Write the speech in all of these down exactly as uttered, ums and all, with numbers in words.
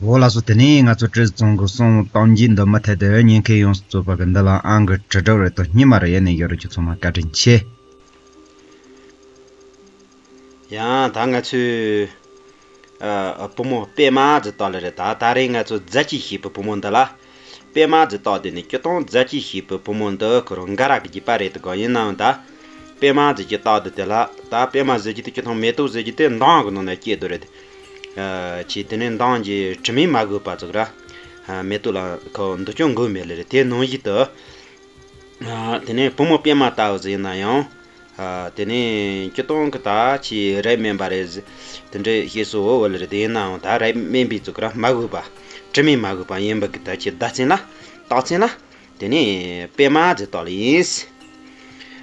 འོ་ལགས་སོ། དེ་ནས་ང་ཚོ་བཀྲས་མཐོང་གི་གསུང་གཏམ་རྒྱུད་འདི་མུ་མཐུད་དུ་ཉན་མཁན་ཡོངས་སུ་རྫོགས་པ་གི་འདི་ལ་ཨང་གི་དྲིལ་བསྒྲགས་རེ་དང་སྙན་མ་རེ་ཡེ་ནས་ཡོད་རེད། ཁྱེད་ཚང་མ་བཀའ་དྲིན་ཆེ། ཡང་ད་ང་ཚོས་ཨ་བུ་མོ་པད་མ་ཟེར་བཏགས་ལེ་རེད། ད་ད་རེས་ང་ཚོ་རྫ་སྐྱེས་ཞེས་པའི་བུ་མོ་འདི་ལ་པད་མ་ཟེར་བཏགས་དེ་ནས་སྤྱིར་བཏང་རྫ་སྐྱེས་ཞེས་པའི་བུ་མོ་འདི་ཁོ་རང་འགའ་ར་གི་རྒྱུད་པ་རེད་དེ་ག། ཡིན་ནའང་ད་པད་མ་ཟེར་གྱི་བཏགས་དེ་དེ་ལ་ད་པད་མ་ཟེར་གྱི་དེ་སྤྱིར་བཏང་མེ་ཏོག་ཟེར་གྱི་དེ་མདངས་གི་ནང་ནས་སྐྱེས་དོ་རེད། ཨ་ཅེས་དེ་ནས་མདངས་ཀྱི་དྲི་མས་མ་གོས་པ་ཙོག་ར། ཨ་མེ་ཏོག་ལ་ཁོ་འདུ་ཅུང་འགོས་མེད་ལེ་རེད། དེ་ནང་བཞིན་དུ། ཨ་དེ་ནས་བུ་མོ་པད་མ་ལྟ་བུ་ཟིག་ཡིན་ན་ཡང་། ཨ་དེ་ནས་སྤྱིར་བཏང་གི་ད་ཆེས་རབ་དམན་པ་རེད་ཟེར་དེ་འདྲའི་བཤད་སྲོལ་ཡོད་ལེ་རེད། དེ་ཡིན་ནའང་ད་རབ་དམན་པའི་ཙོག་ར་མ་གོས་པ། དྲི་མས་མ་གོས་པ་ཡིན་པ་གི་ད་ཆེས་བརྡ་མཚོན་ལ། རྟགས་མཚན་ལ། དེ་ནས་པད་མ་ཟེར་བཏགས་ལེ་ཡིན།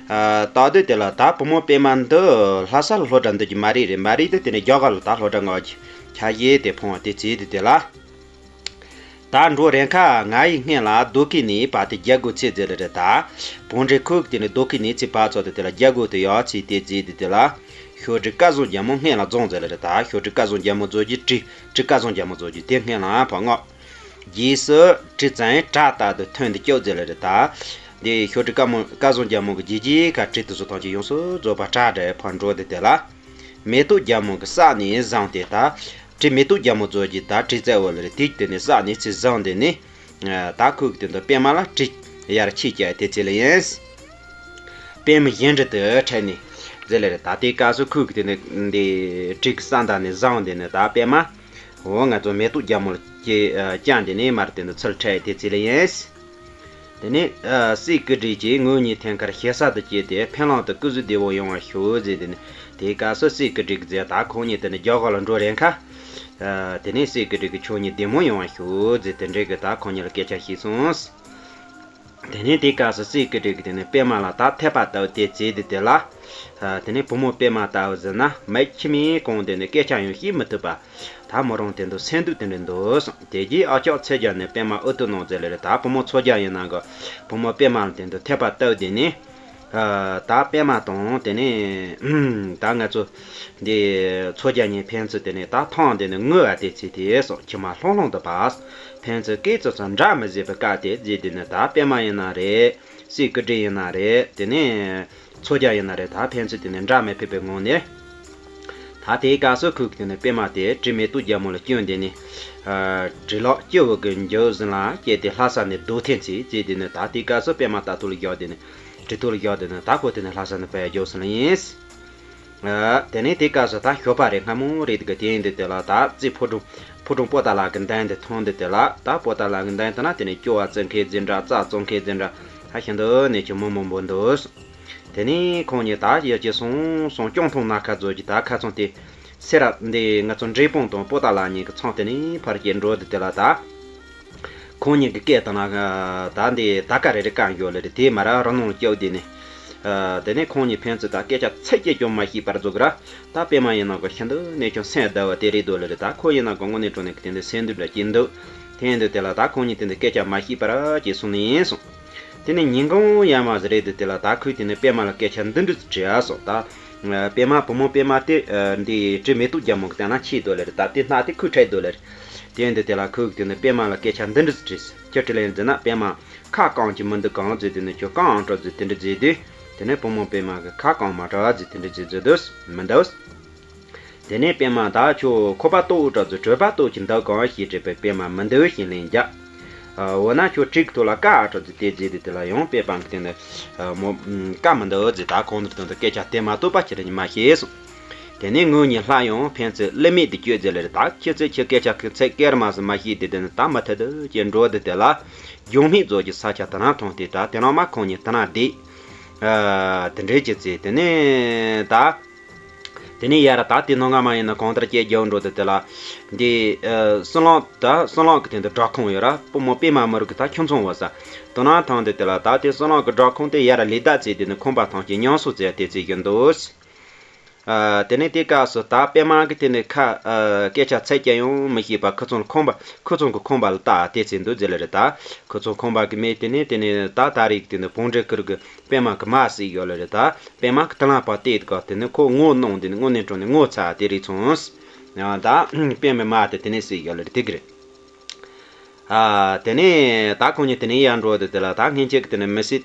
ཨ་ད་དུས་དེ་ལ་ད་བུ་མོ་པད་མ་འདི་ལྷ་ས་ལ་སློབ་གྲྭ་འདི་གི་མ་རེད་རེད། མ་རེད་དེ་དེ་ནས་རྒྱ་གར་ལ་ད་སློབ་གྲྭ་ང་ཆ་ཡེ་དེ་ཕོང་བ་དེ་བྱས་དེ་དེ་ལ། ད་འགྲོ་རན་ཁ་ང་ཡི་སྔན་ལ་རྡོ་ཁུལ་ནས་བ་དེ་རྒྱ་སྒོ་ཚེ་ཟེར་ལེ་རེད། ད་བོང་འདྲེ་ཁུག་དེ་ནས་རྡོ་ཁུལ་ནས་ཚེ་བ་ཚོ་དེ་དེ་ལ་རྒྱ་སྒོ་དེ་ཡག་ཚེ་དེ་བྱས་དེ་དེ་ལ། ཤོག་དྲིལ་སྐལ་བཟང་རྒྱལ་མོ་སྔན་ལ་རྫོང་ཟེར་ལེ་རེད། ད་ཤོག་དྲིལ་སྐལ་བཟང་རྒྱལ་མོ་རྫོང་གི་དྲིལ་དྲིལ་སྐལ་བཟང་རྒྱལ་མོ་རྫོང་གི་དེ་སྔན་ལ་ཕ་ངོ། རྗེས་སུ་དྲི་བཙན་བྲག་ལྟར་དུ་ཐོན་ཏེ་སྐྱོབ་ཟེར་ལེ་རེད། ད་འདི་ཤོག་དྲིལ་སྐལ་མོ་སྐལ་བཟང་རྒྱལ་མོ་གི་རྗེས་རྗེས་ཀ་དྲི་དེ་ཚོ་ཐམས་ཅད་ཡོངས་སུ་རྫོགས་པ་བྲག་འདྲ་ཕར་འགྲོ་དེ་དེ་ལ། མེ་ཏོག་རྒྱལ་མོ་གི་ས་ནས་བཟུང་སྟེ་ད་དྲི་མེ་ཏོག་རྒྱལ་མོ་རྫོང་གི་ད་དྲི་རྩད་འོ་ལེ་རེད། དེ་དེ་ནས་ས་ནས་ཚེ་བཟུང་དེ་ནས་ད་ཁོས་དེ་འདི་པད་མ་ལ་དྲི་ཡར་ཆེ་བྱས་དེ་ཚེ་ལེ་ཡིན། པད་མ་གཞན་དྲི་དུ་ཁྲིད་ནས་ཟེར་ལེ་རེད། ད་དེ་སྐབས་སུ་ཁོས་དེ་ནས་འདི་དྲི་གི་ས་འདི་ནས་བཟུང་དེ་ནས་ད་པད་མ། འོ་ང་ཚོ་མེ་ཏོག་རྒྱལ་མོ་ལ་སྐྱེ་ཨ་བསྐྱངས་ཏེ་ནས་མར་དེ་འདི་ཚུར་ཁྲིད་དེ་ཚེ་ལེ་ཡིན། དེ་ནས་ཨ་སྲས་ཀུ་དྲིས་ཀྱིས་ངོ་གཉིས་ཐེངས་ཁར་ཞེ་ས་དུ་སྐྱེས་ཏེ་ཕན་ལམ་དུ་སྐུ་གཟུགས་བདེ་བོ་ཡོང་བར་ཤོག་ཟེར། དེ་ནས་དེའི་སྐབས་སུ་སྲས་ཀུ་དྲིས་ཀྱིས་ཟེར། ད་ཁོང་གཉིས་དེ་ནས་རྒྱ་གར་ལ་འགྲོ་རན་ཁ། ཨ་དེ་ནས་སྲས་ཀུ་དྲིས་ཀྱིས་ཁྱོད་གཉིས་བདེ་མོ་ཡོང་བར་ཤོག་ཟེར། དེ་འདྲའི་གི་ད་ཁོང་གཉིས་ལ་སྐད་ཆ་བཤད་སོང་། དེ་ནས་དེའི་སྐབས་སུ་སྲས་ཀུ་དྲིས་ཀྱིས་དེ་ནས་པད་མ་ལ་ད་འཐད་པ་ལྟ་བུ་དེ་བྱས་ཏེ་དེ་ལ། ཨ་དེ་ནས་བུ་མོ་པད་མ་ལྟ་བུ་ཟེར་ན་མི་ཁྱིམ་མིའི་གོང་དེ་ནས་སྐད་ཆ་ཡང་བཤད་མི་ཐུབ་པ། ད་མོ་རང་དེ་འདུག་སེམས་སྡུག་དེ་འདྲ་འདུག་གསུངས། དེ་རྗེས་ཨ་ཅག་ཚེ་རྒྱལ་ནས་པད་མ་ཨུ་ཏུ་ནང་ཟེར་ལེ་རེད། ད་བུ་མོ་ཚོ་རྒྱལ་ཡིན་ན་གི་བུ་མོ་པད་མ་ལ་དེ་འདུག་འཐད་པ་ལྟ་བུ་དེ་ནས། ཨ་ད་པད་མ་དང་དེ་ནས་ད་ང་ཚོ་འདི་ཚོ་རྒྱལ་གཉིས་ཕན་ཚུན་དེ་ནས་ད་ཐང་དེ་ནས་ངུ་བ་དེ་ཚེ་དེ་སོགས་མཆི་མ་ལྷུང་ལྷུང་དུ་བབས། ཕན་ཚུན་སྐད་ཙམ་ཙམ་འདྲ་མི་བཟོད་པའི་སྐབས་དེ་རྗེས་དེ་ནས་ད་པད་མ་ཡིན་ན་རེད། སྲས་ཀུ་དྲིས་ཡིན་ན་རེད། དེ་ནས་ཚོ་རྒྱལ་ཡིན་ན་རེད། ད་ཕན་ཚུན་དེ་ནས་འདྲ་མི་ཕོད་པའི་ངང་ནས། ད་དེའི་སྐབས་སུ་ཁོས་དེ་ནས་པད་མ་དེ་དྲི་མེ་ཏོག་རྒྱལ་མོ་ལ་བསྐྱོན་དེ་ནས། ཨ་དྲི་ལག་སྐྱེ་བོ་གི་འཇའ་ཟིན་ལ་སྐྱེས་ཏེ་ལྷ་ས་ནས་རྡོ་ཐེངས་ཚེ་རྗེས་དེ་ནས་ད་དེའི་སྐབས་སུ་པད་མ་ལྟ་ཐུག་ལ་བཞག་དེ་ནས་དྲི་ཐུག་ལ་བཞག་དེ་ནས་ད་ཁོ་དེ་ནས་ལྷ་ས་ནས་ཕར་འཇའ་ཟིན་ལ་ཡིན། ཨ་དེ་ནས་དེ་སྐབས་སུ་ད་ཞོགས་པ་རེད། སྔ་མོ་རེད་གི། དེ་ཡིན་དུས་དེ་ལ་ད་རྩེ་ཕོ་བྲང་ཕོ་བྲང་པོ་ཏ་ལ་གི་མདུན་དེ་མཐོང་དུས་དེ་ལ་ད་པོ་ཏ་ལ་གི་མདུན་དེ་ན་དེ་ནས་སྐྱོ་བ་བཙལ་མཁན་ཟིག་འདྲ་རྩྭ་བཙལ་མཁན་ཟིག་འདྲ་ཧ་ཤིན་ཏུ་ནས་ཀྱི་མི་མང་པོ་འདུག་དེ་ནས་ཁོང་གཉིས་ད་ཡར་ཅིག་སོང་སོང་། སྐྱོང་ཐུང་ན་ཁ་རྫོགས་ཀྱི་ད་ཁ་ཚང་དེ་སེ་ར་འདི་ང་ཚོ་འབྲས་སྤུངས་དང་པོ་ཏ་ལ་གཉིས་ཀྱི་ཚང་དེ་ནས་ཕར་ཅིག་འགྲོ་དུས་དེ་ལ་ད། ཁོང་གཉིས་ཀྱི་སྐད་དང་ན་ད་འདི་ད་ག་རེ་རེ་བཀག་འགྱོ་ལེ་རེད། དེ་མ་ར་ར་ནང་ལ་སྐྱོ་དེ་ནས། ཨ་དེ་ནས་ཁོང་གཉིས་ཕན་ཚུན་ད་སྐད་ཆ་ཚིག་གཅིག་ཀྱང་མ་བཤད་པར་འཛུགས་ར། ད་པད་མ་ཡིན་ན་གོ་ཤིན་ཏུ་ནས་ཀྱང་སེམས་བདེ་བ་དེ་རེད་འདུག་ལེ་རེད། ད་ཁོ་ཡིན་ན་གོ་དངོས་གནས་དྲང་གནས་ཀྱི་དེ་འདྲ་སེམས་སྡུག་འདྲ་སྐྱེས་འདུག་དེ་ཡིན་དུས་དེ་ལ་ད་ཁོང་གཉིས་དེ་འདྲ་སྐད་ཆ་མ་བཤད་པར་ཅིག་སོང་ནས་ཡིན་སོང་། དེ་ནས་ཉིན་གུང་ཡར་མར་ཟིག་རེད་དུས་དེ་ལ་ད་ཁོས་དེ་ནས་པད་མ་ལ་སྐད་ཆ་འདི་འདྲ་ཟིག་དྲིས་ཨ་སོང་། ད་པད་མ་བུ་མོ་པད་མ་དེ་འདི་དྲི་མེ་ཏོག་རྒྱལ་མོ་གི་སྟེང་ན་ཆས་འདུག་ལེ་རེད། ད་དེ་སྣ་དེ་ཁོས་ཁྲིད་འདུག་ལེ་རེད། དེ་ཡིན་དུས་དེ་ལ་ཁོས་དེ་ནས་པད་མ་ལ་སྐད་ཆ་འདི་འདྲ་ཟིག་དྲིས། ཅི་དྲིས་ལན་ཟེར་ན། པད་མ་ཁ་སྐམ་གྱི་མི་འདུག་གང་ཟེར། དེ་ནས་ཁྱོད་སྐམ་འགྲོ་ཟིག་དེ་འདྲ་ཟེར་དུས། དེ་ནས་བུ་མོ་པད་མ་གི་ཁ་སྐམ་མ་འགྲོ་ཟིག་དེ་འདྲ་ཟེར་ཟེར་དུས་མི་འདུག་དེ་ནས་པད་མ་ད་ཁྱོད་ཁོག་པ་ལྟོགས་འགྲོ་ཟིག་གྲོད་པ་ལྟོགས་ཀྱི་འདུག་གང་ཞེས་དྲིས་པས། པད་མ་མི་འདུག་ཞེས་ལན་བརྒྱབ། འོ་ན་ཁྱོད་དྲིས་ཀྱི་ཐོག་ལ་ཀ་ཨ་འགྲོ་ཟིག་དེ་ཟེར་དུས་དེ་ལ་ཡང་པད་མ་གི་སྟེང་ནས་མོ་ཀ་མི་འདུག་ཟེར། ད་གང་ལྟར་དོན་དུ་སྐད་ཆ་དེ་མ་གཏོགས་པ་ཁྱེད་རང་གཉིས་མ་ཤེས་སོང་། དེ་ནས་ངོ་གཉིས་ལྷག་ཡང་ཕན་ཚུན་ལི་མེད་དུ་སྐྱོད་ཟེར་ལེ་རེད། ད་ཁྱེད་ཚོས་ཁྱེད་སྐད་ཆ་ཁྱེད་ཚོས་སྐད་མ་སུ་མ་ཤེས་དེ་དེ་ནི་ད་མུ་མཐུད་དུ་ཅིག་འགྲོ་དུས་དེ་ལ་ལྗོན་སྨད་རྫོང་གི་ས་ཆ་དེ་ན་མཐོང་སྟེ། ད་དེ་ནང་མ་ཁོང་གཉིས་དེ་ན་བསྡད། ཨ་དེ་འདྲའི་ཅིག་ཚེ་དེ་ནས་ད། དེ་ནས་ཡར་ད་དེ་ནང་ང་མ་ཡིན་ན་གང་ལྟར་སྐྱེལ་རྒྱག་འགྲོ་དུས་དེ་ལ། འདི་ཨ་སྲིན་ལམ་ད་སྲིན་ལམ་གི་སྟེང་དུ་བྲག་ཁུང་ཡོད་ར། བུ་མོ་པད་མ་མི་རུ་གི་ད་ཁྱིམ་ཚང་བ་ས་དེ་ན་མཐོང་དུས་དེ་ལ། ད་དེ་སྲིན་ལམ་གི་བྲག་ཁུང་དེ་ཡར་ལི་དྭགས་ཚེ་དེ་ནི་ཁང་པ་ཐང་གི་ཉམས་གསོ་ཚེ་དེ་ཚེ་ཡིན་འདུག་ཨ་དེ་ནས་དེ་སྐབས་སུ་ད་པད་མ་གི་དེ་ནས་ཁ་ཨ་སྐད་ཆ་ཚིག་གཅིག་ཡང་མི་ཤེས་པར་ཁོ་ཚོ་ཁང་པ་ཁོ་ཚོ་གི་ཁང་པ་ལ་ལྟ་དེ་ཚེ་འདུག་ཟེར་ལེ་རེད། ད་ཁོ་ཚོ་ཁང་པ་གི་མི་དེ་ནས་དེ་ནས་ད་ད་རེས་དེ་ནས་བོང་འདྲེ་ཁུར་གི་པད་མ་གི་མ་ཟིག་ཡོད་ལེ་རེད། ད་པད་མ་གི་དེ་ལ་པ་བལྟས་གི་དེ་ནས་ཁོ་ངོ་གནོང་དེ་ནས་དངོས་གནས་དྲང་གནས་ངོ་ཚ་དེ་རེད་སོང་། ཡང་ད་པད་མའི་མ་དེ་དེ་ནས་ཟིག་ཡོད་ལེ་རེད། དེ་གི་རེད། ཨ། དེ་ནས་ད་ཁོང་གཉིས་དེ་ནས་ཡར་འགྲོ་དུས་དེ་ལ་ད་སྔན་ཆད་ཀྱི་དེ་ནས་མི་སེར་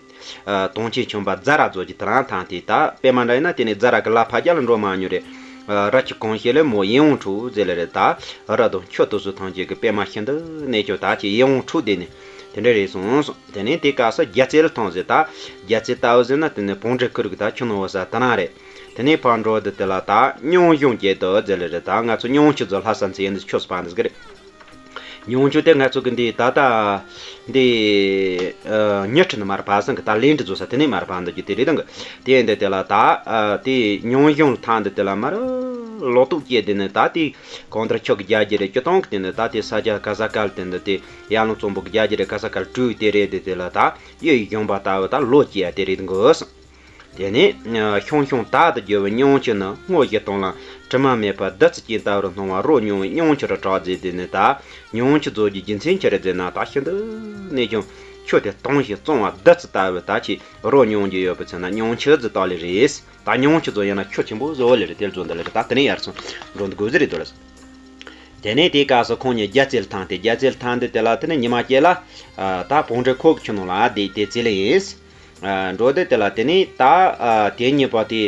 ཨ་དུང་ཆེན་ཆུང་པ་ཛ་ར་ཛོ་གི་དེ་རང་ཐང་དེ། ད་པད་མ་འདྲ་ཡིན་ན་དེ་ནས་ཛ་ར་གི་ལ་ཕ་རྒྱ་ལ་འགྲོ་མ་མྱོང་རེད། ཨ། ར་ཁྱི་གང་ཤེས་ལས་མོ་ཡིད་འོང་འཕྲོག་ཟེར་ལེ་རེད། ད་ར་དང་ཁྱོད་དུ་སུ་ཐང་ཅིག་གི་པད་མ་ཤིན་ཏུ་གནས་ཀྱང་ད་ཅི་ཡིད་འོང་འཕྲོག་དེ་ནས་དེ་འདྲ་རེད་སོང་སོང་། དེ་ནས་དེ་སྐབས་སུ་རྒྱ་རྩེ་ལ་ཐང་ཟེར། ད་རྒྱ་རྩེ་ལྟ་བུ་ཟེར་ན་དེ་ནས་བོང་འདྲེ་ཁུར་གི་ད་ཁྱོད་ནང་བ་ས་དེ་རང་རེད། དེ་ནས་ཕར་འགྲོ་དུས་དེ་ལ་ད་སྙུང་གཞོང་བརྒྱད་དུ་ཟེར་ལེ་རེད། ད་ང་ཚོ་སྙུང་ཆུ་ཚོ་ལྷ་ས་མཚན་ཡིན་དུ་ཆོས་སུ་བང་འདི་ཟིག་རེད། ཉུང་ཆུ་དེ་ང་ཚོ་གི་འདི་ད་ལྟ་འདི་ཨ་ཉི་ཁྲི་ནས་མར་བབས་སོང་གི། ད་ལན་ཀྲི་བཟོ་ས་དེ་ནས་མར་བབས་འདུག་གི། དེ་རེད་དང་གི། དེ་འདི་དེ་ལ་ད་ཨ་དེ་ཉུང་གཞོང་ཐང་འདི་དེ་ལ་མར་ལོ་ཏོག་སྐྱེས་དེ་ནས་ད་དེ་གང་ལྟར་ཁྱོད་ཀྱི་རྒྱ་རྒྱ་རེད། སྤྱི་བཏང་གི་དེ་ནས་ད་དེ་ས་ཆ་ག་ས་ག་ལ་དེ་འདི་དེ་ཡར་ལུང་གཙང་པོ་གི་རྒྱ་རྒྱ་རེད། ག་ས་ག་ལ་བྲོས་དེ་རེད། དེ་དེ་ལ་ད་གཡུ་ཡི་གཞོང་པ་ལྟ་བུ་ད་ལོ་སྐྱེས་དེ་རེད་དགོས། དེ་ནས་ཤོང་ཤོང་དག་ཏུ་རྒྱུ་བའི་སྙུང་ཆུ་ནི་སྔོ་ཞིང་དྭངས་ལ་དྲི་མ་མེད་པར་བདུད་རྩི་ཅན་ལྟ་བུར་སྣང་བ་རོ་སྙུང་བའི་སྙུང་ཆུ་རུ་གྲགས་མཛད། དེ་ནི་ད་སྙུང་ཆུ་རྫོགས་ཀྱི་རྒྱུ་མཚན་ཅི་རེད་ཟེར་ན། ད་ཤིན་ཏུ་ནས་ཀྱང་ཆུ་དེ་དྭངས་ཤིང་གཙང་བ་བདུད་རྩི་ལྟ་བུ་ད་ཅི་རོ་སྙུང་རྒྱུ་ཡོད་པའི་ཚེ་ན་སྙུང་ཆུ་ཟེར་བཏགས་ལེ་རེད། ད་སྙུང་ཆུ་རྫོགས་ཡིན་ན་ཆུ་ཆེན་པོ་བཟོ་བ་ལེ་རེད། དེ་རྫོགས་འདི་ལེ་རེད། ད་དེ་ནས་ཡར་སོང་འགྲོ་འདི་དགོས་ཟེར་རེད་དོ་ལེ། དེ་ནས་དེའི་སྐབས་སུ་ཁོང་གཉིས་རྒྱ་རྩེ་ལ་ཐང་སྟེ། རྒྱ་རྩེ་ལ་ཐང་སྟེ་དེ་ལ་དེ་ནས་ཉི་མ་སྐྱེལ་ལ་ད་བོང་འདྲེ་ཁོག་གི་ཆུ་ནང་ལ་བསྡད་དེ་རྩེ་ལེ་ཡིན། འགྲོ་དེ་དེ་ལ་དེ་ནས་ད་དེ་གཉིས་པ་དེ་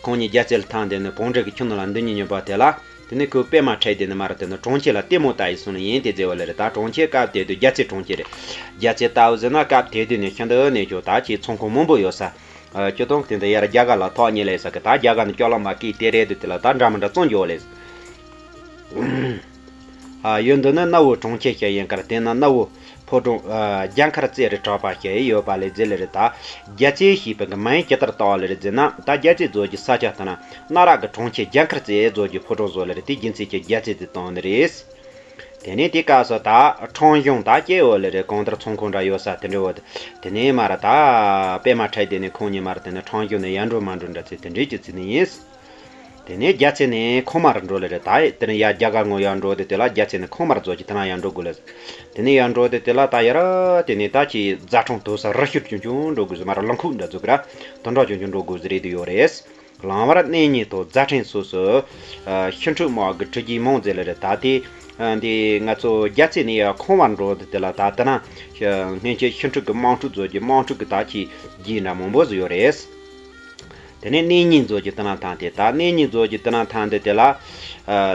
ཁོང་གཉིས་རྒྱ་རྩེ་ལ་ཐང་སྟེ་ནས་བོང་འདྲེ་གི་ཆུ་ནང་ལ་འདུག་ཉིན་གཉིས་པ་དེ་ལ་དེ་ནས་ཁོས་པད་མ་ཁྲིད་དེ་ནས་མར་དེ་ནས་གྲོང་ཁྱེར་ལ་ལྟད་མོ་ལྟ་ཡི་སོང་ནས་ཡིན་དེ་ཟེར་བ་ལེ་རེད། ད་གྲོང་ཁྱེར་སྐབས་དེ་དུས་རྒྱ་རྩེ་གྲོང་ཁྱེར་རེད། རྒྱ་རྩེ་ལྟ་བུ་ཟེར་ན་སྐབས་དེ་དུས་ནས་ཤིན་ཏུ་ནས་ཀྱང་ད་ཅིག་ཚོང་ཁང་མང་པོ་ཡོད་ས། སྤྱི་བཏང་དེ་འདི་ཡར་རྒྱ་གར་ལ་ཐོག་ཉེ་ལས་ས་གི། ད་རྒྱ་གར་ནས་སྐྱོ་ལོ་མ་སྐད་དེ་རེད་དུ། དེ་ལ་ད་འདྲ་མི་འདྲ་བཙོང་རྒྱུ་ལས། ཨ། ཡུལ་འདི་ནི་གནའ་བོའི་གྲོང་ཁྱེར་ཞིག་ཡིན་ཁར། དེ་ན་གནའ་བོའི་ཕོ་བྲང་ཨ་རྒྱ་མཁར་རྩེ་རུ་གྲགས་པ་ཞིག་ཡོད་པ་ལས་ཟེར་ལེ་རེད། ད་རྒྱ་རྩེ་ཞེས་པའི་གི་མིང་ཇི་ལྟར་བཏགས་ལེ་རེད་ཟེར་ན། ད་རྒྱ་རྩེ་ཟེར་གྱི་ས་ཆ་དེ་ན་གནའ་རབས་ཀྱི་གྲོང་ཁྱེར་རྒྱ་མཁར་རྩེ་ཟེར་གྱི་ཕོ་བྲང་བཟོ་ལེ་རེད། དེའི་རྒྱུ་མཚན་གྱིས་རྒྱ་རྩེ་དེ་བཏགས་ནི་རེད། དེ་ནས་དེའི་སྐབས་སུ་ད་ཁྲོམ་གཞུང་ད་སྐྱེལ་བ་ལེ་རེད། གང་ལྟར་ཚོང་ཁང་འདྲ་ཡོད་ས་དེ་འདྲ་བོ། དེ་ནས་མར་ད་པད་མ་ཁྲིད་དེ་ནས་ཁོང་གཉིས་མར་དེ་ནས་ཁྲོམ་གཞུང་ནས་ཡར་འགྲོ་མར་འགྲོ་འདྲ་ཚེ་དེ་འདྲའི་ཅི་ཚེ་ནས་ཡིན། དེ་ནས་རྒྱ་རྩེ་ནས་ཁང་མ་རུ་འགྲོ་ལེ་རེད། ད་དེ་ནས་ཡར་རྒྱ་གར་ངོས་ཡར་འགྲོ་དེ་དེ་ལ་རྒྱ་རྩེ་ནས་ཁང་མ་རུ་རྫོགས་ཀྱི་དེ་ན་ཡར་འགྲོ་དགོས་ལེ། དེ་ནས་ཡར་འགྲོ་དེ་དེ་ལ་ད་ཡར་དེ་ནས་ད་ཅི་རྫ་ཁྲོང་དུ་ས་རི་ཤུར་ཆུང་ཆུང་འགྲོ་དགོས་ཟེར། མར་རླངས་ཁུག་འདྲ་ཚོ་གི་ར་དོན་འགྲོ་ཆུང་ཆུང་འགྲོ་དགོས་ཟེར་རེད་དུ་ཡོད་རེད། ལམ་བར་གནས་རྙིང་དང་རྫ་ཕྲན་སོགས་སུ་ཨ་ཤིང་འཁྲུག་དམག་གི་གྲུ་རྒྱུན་མང་ཟེར་ལེ་རེད། ད་དེ་ཨ་འདི་ང་ཚོ་རྒྱ་རྩེ་ནས་ཡར་ཁང་མར་འགྲོ་དུས་དེ་ལ་ད་དེ་ན་ཨ་སྔན་ཆད་ཤིང་འཁྲུག་གི་དམག་འཁྲུག་བཟོ་རྒྱུ་དམག་འཁྲུག་གི་ད་ཅི་རྒྱུན་འདྲ་མང་པོ་ཟིག་ཡོད་རེད། དེ་ནས་གནས་རྙིང་བཟོ་རྒྱུ་དེ་ན་ཐང་སྟེ། ད་གནས་རྙིང་བཟོ་རྒྱུ་དེ་ན་ཐང་སྟེ་དེ་ལ་ཨ་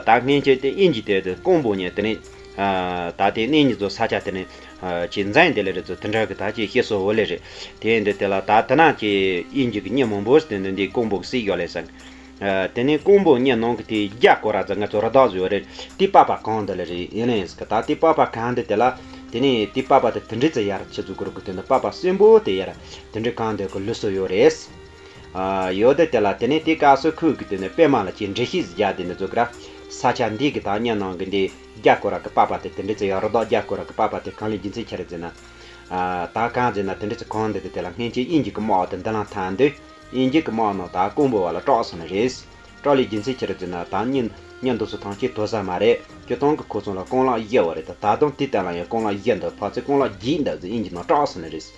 ད་སྔན་ཆད་དེ་དབྱིན་ཇི་དེ་དེ་ཀོང་པོ་ཉིད་དེ་ནས་ཨ་ད་དེ་གནས་རྙིང་བཟོ་ས་ཆ་དེ་ནས། ཨ་ཅེས་འཛིན་དེ་ལེ་རེད་ཚོ་དེ་འདྲ་གི་ད་ཅེས་ཤེས་སོ་བོ་ལེ་རེད། དེ་འདི་དེ་ལ་ད་དེ་ན་ཅེས་དབྱིན་ཇི་གི་མྱི་མང་པོ་དེ་འདི་འདི་ཀོང་པོ་གི་སྲིད་ཡོད་ལེ་ཟེར། ཨ་དེ་ནས་ཀོང་པོ་མྱི་ནང་གི་དེ་རྒྱ་སྐོར་ར་ཟེར་ང་ཚོ་རི་དྭགས་ཟེར་ཡོད་རེད། དེ་པགས་པ་གང་འདི་ལེ་རེད་ཡིན་ལེ་ཟེར་གི། ད་དེ་པགས་པ་གང་འདི་དེ་ལ་དེ་ནས་དེ་པགས་པ་དེ་དེ་འདྲི་ཚེ་ཡར་ཆེ་ཚུ་གུ་རུ་གི་དེ་འདི་པགས་པ་སྲིན་པོ་དེ་ཡར་དེ་འདྲི་གང་འདི་གི་ལུས་སུ་ཡོད་རེད། ཨ་ཡོད་དེ་དེ་ལ་དེ་ནས་དེ་སྐབས་སུ་ཁོས་གི་དེ་ནས་པད་མ་ལ་ཅེས་འགྲེལ་བཤད་རྒྱག་དེ་འདི་ཚོ་གི་ར་ས་ཆ་འདི་གི་ད་མྱི་ནང་གི་འདི། རྒྱ་སྐོར་ར་གི་པགས་པ་དེ་དེ་འདྲ་ཚེ་ཡང་རི་དྭགས་རྒྱ་སྐོར་ར་གི་པགས་པ་དེ་གང་ལས་རྒྱུ་མཚན་ཆེ་རེད་ཟེར་ན། ཨ་ད་གང་ཟེར་ན་དེ་འདྲ་ཚེ་གང་འདི་དེ་དེ་ལ་སྔན་ཆད་དབྱིན་ཇི་གི་དམག་དེ་འདི་ལ་ཐང་དུས་དབྱིན་ཇི་གི་དམག་ནང་ད་ཀོང་པོ་བ་ལ་སྐྲག་སོང་ནི་རེད། སྐྲག་ལས་རྒྱུ་མཚན་ཆེ་རེད་ཟེར་ན་ད་མྱི་མྱི་འདི་ཚོ་ཐང་ཆད་དོ་ས་མ་རེད། སྤྱི་བཏང་གི་ཁོ་ཚོ་ལ་རྐང་ལག་བཞི་བ་རེད། ད་ད་དུང་དེ་ལྟ་ལ་ཡང་རྐང་ལག་བཞི་འདུག་ཕལ་ཆེར་རྐང་ལག་བརྒྱད་འདུག་ཟེར་དབྱིན་ཇི་ནང་སྐྲག་སོང་ནི་རེད།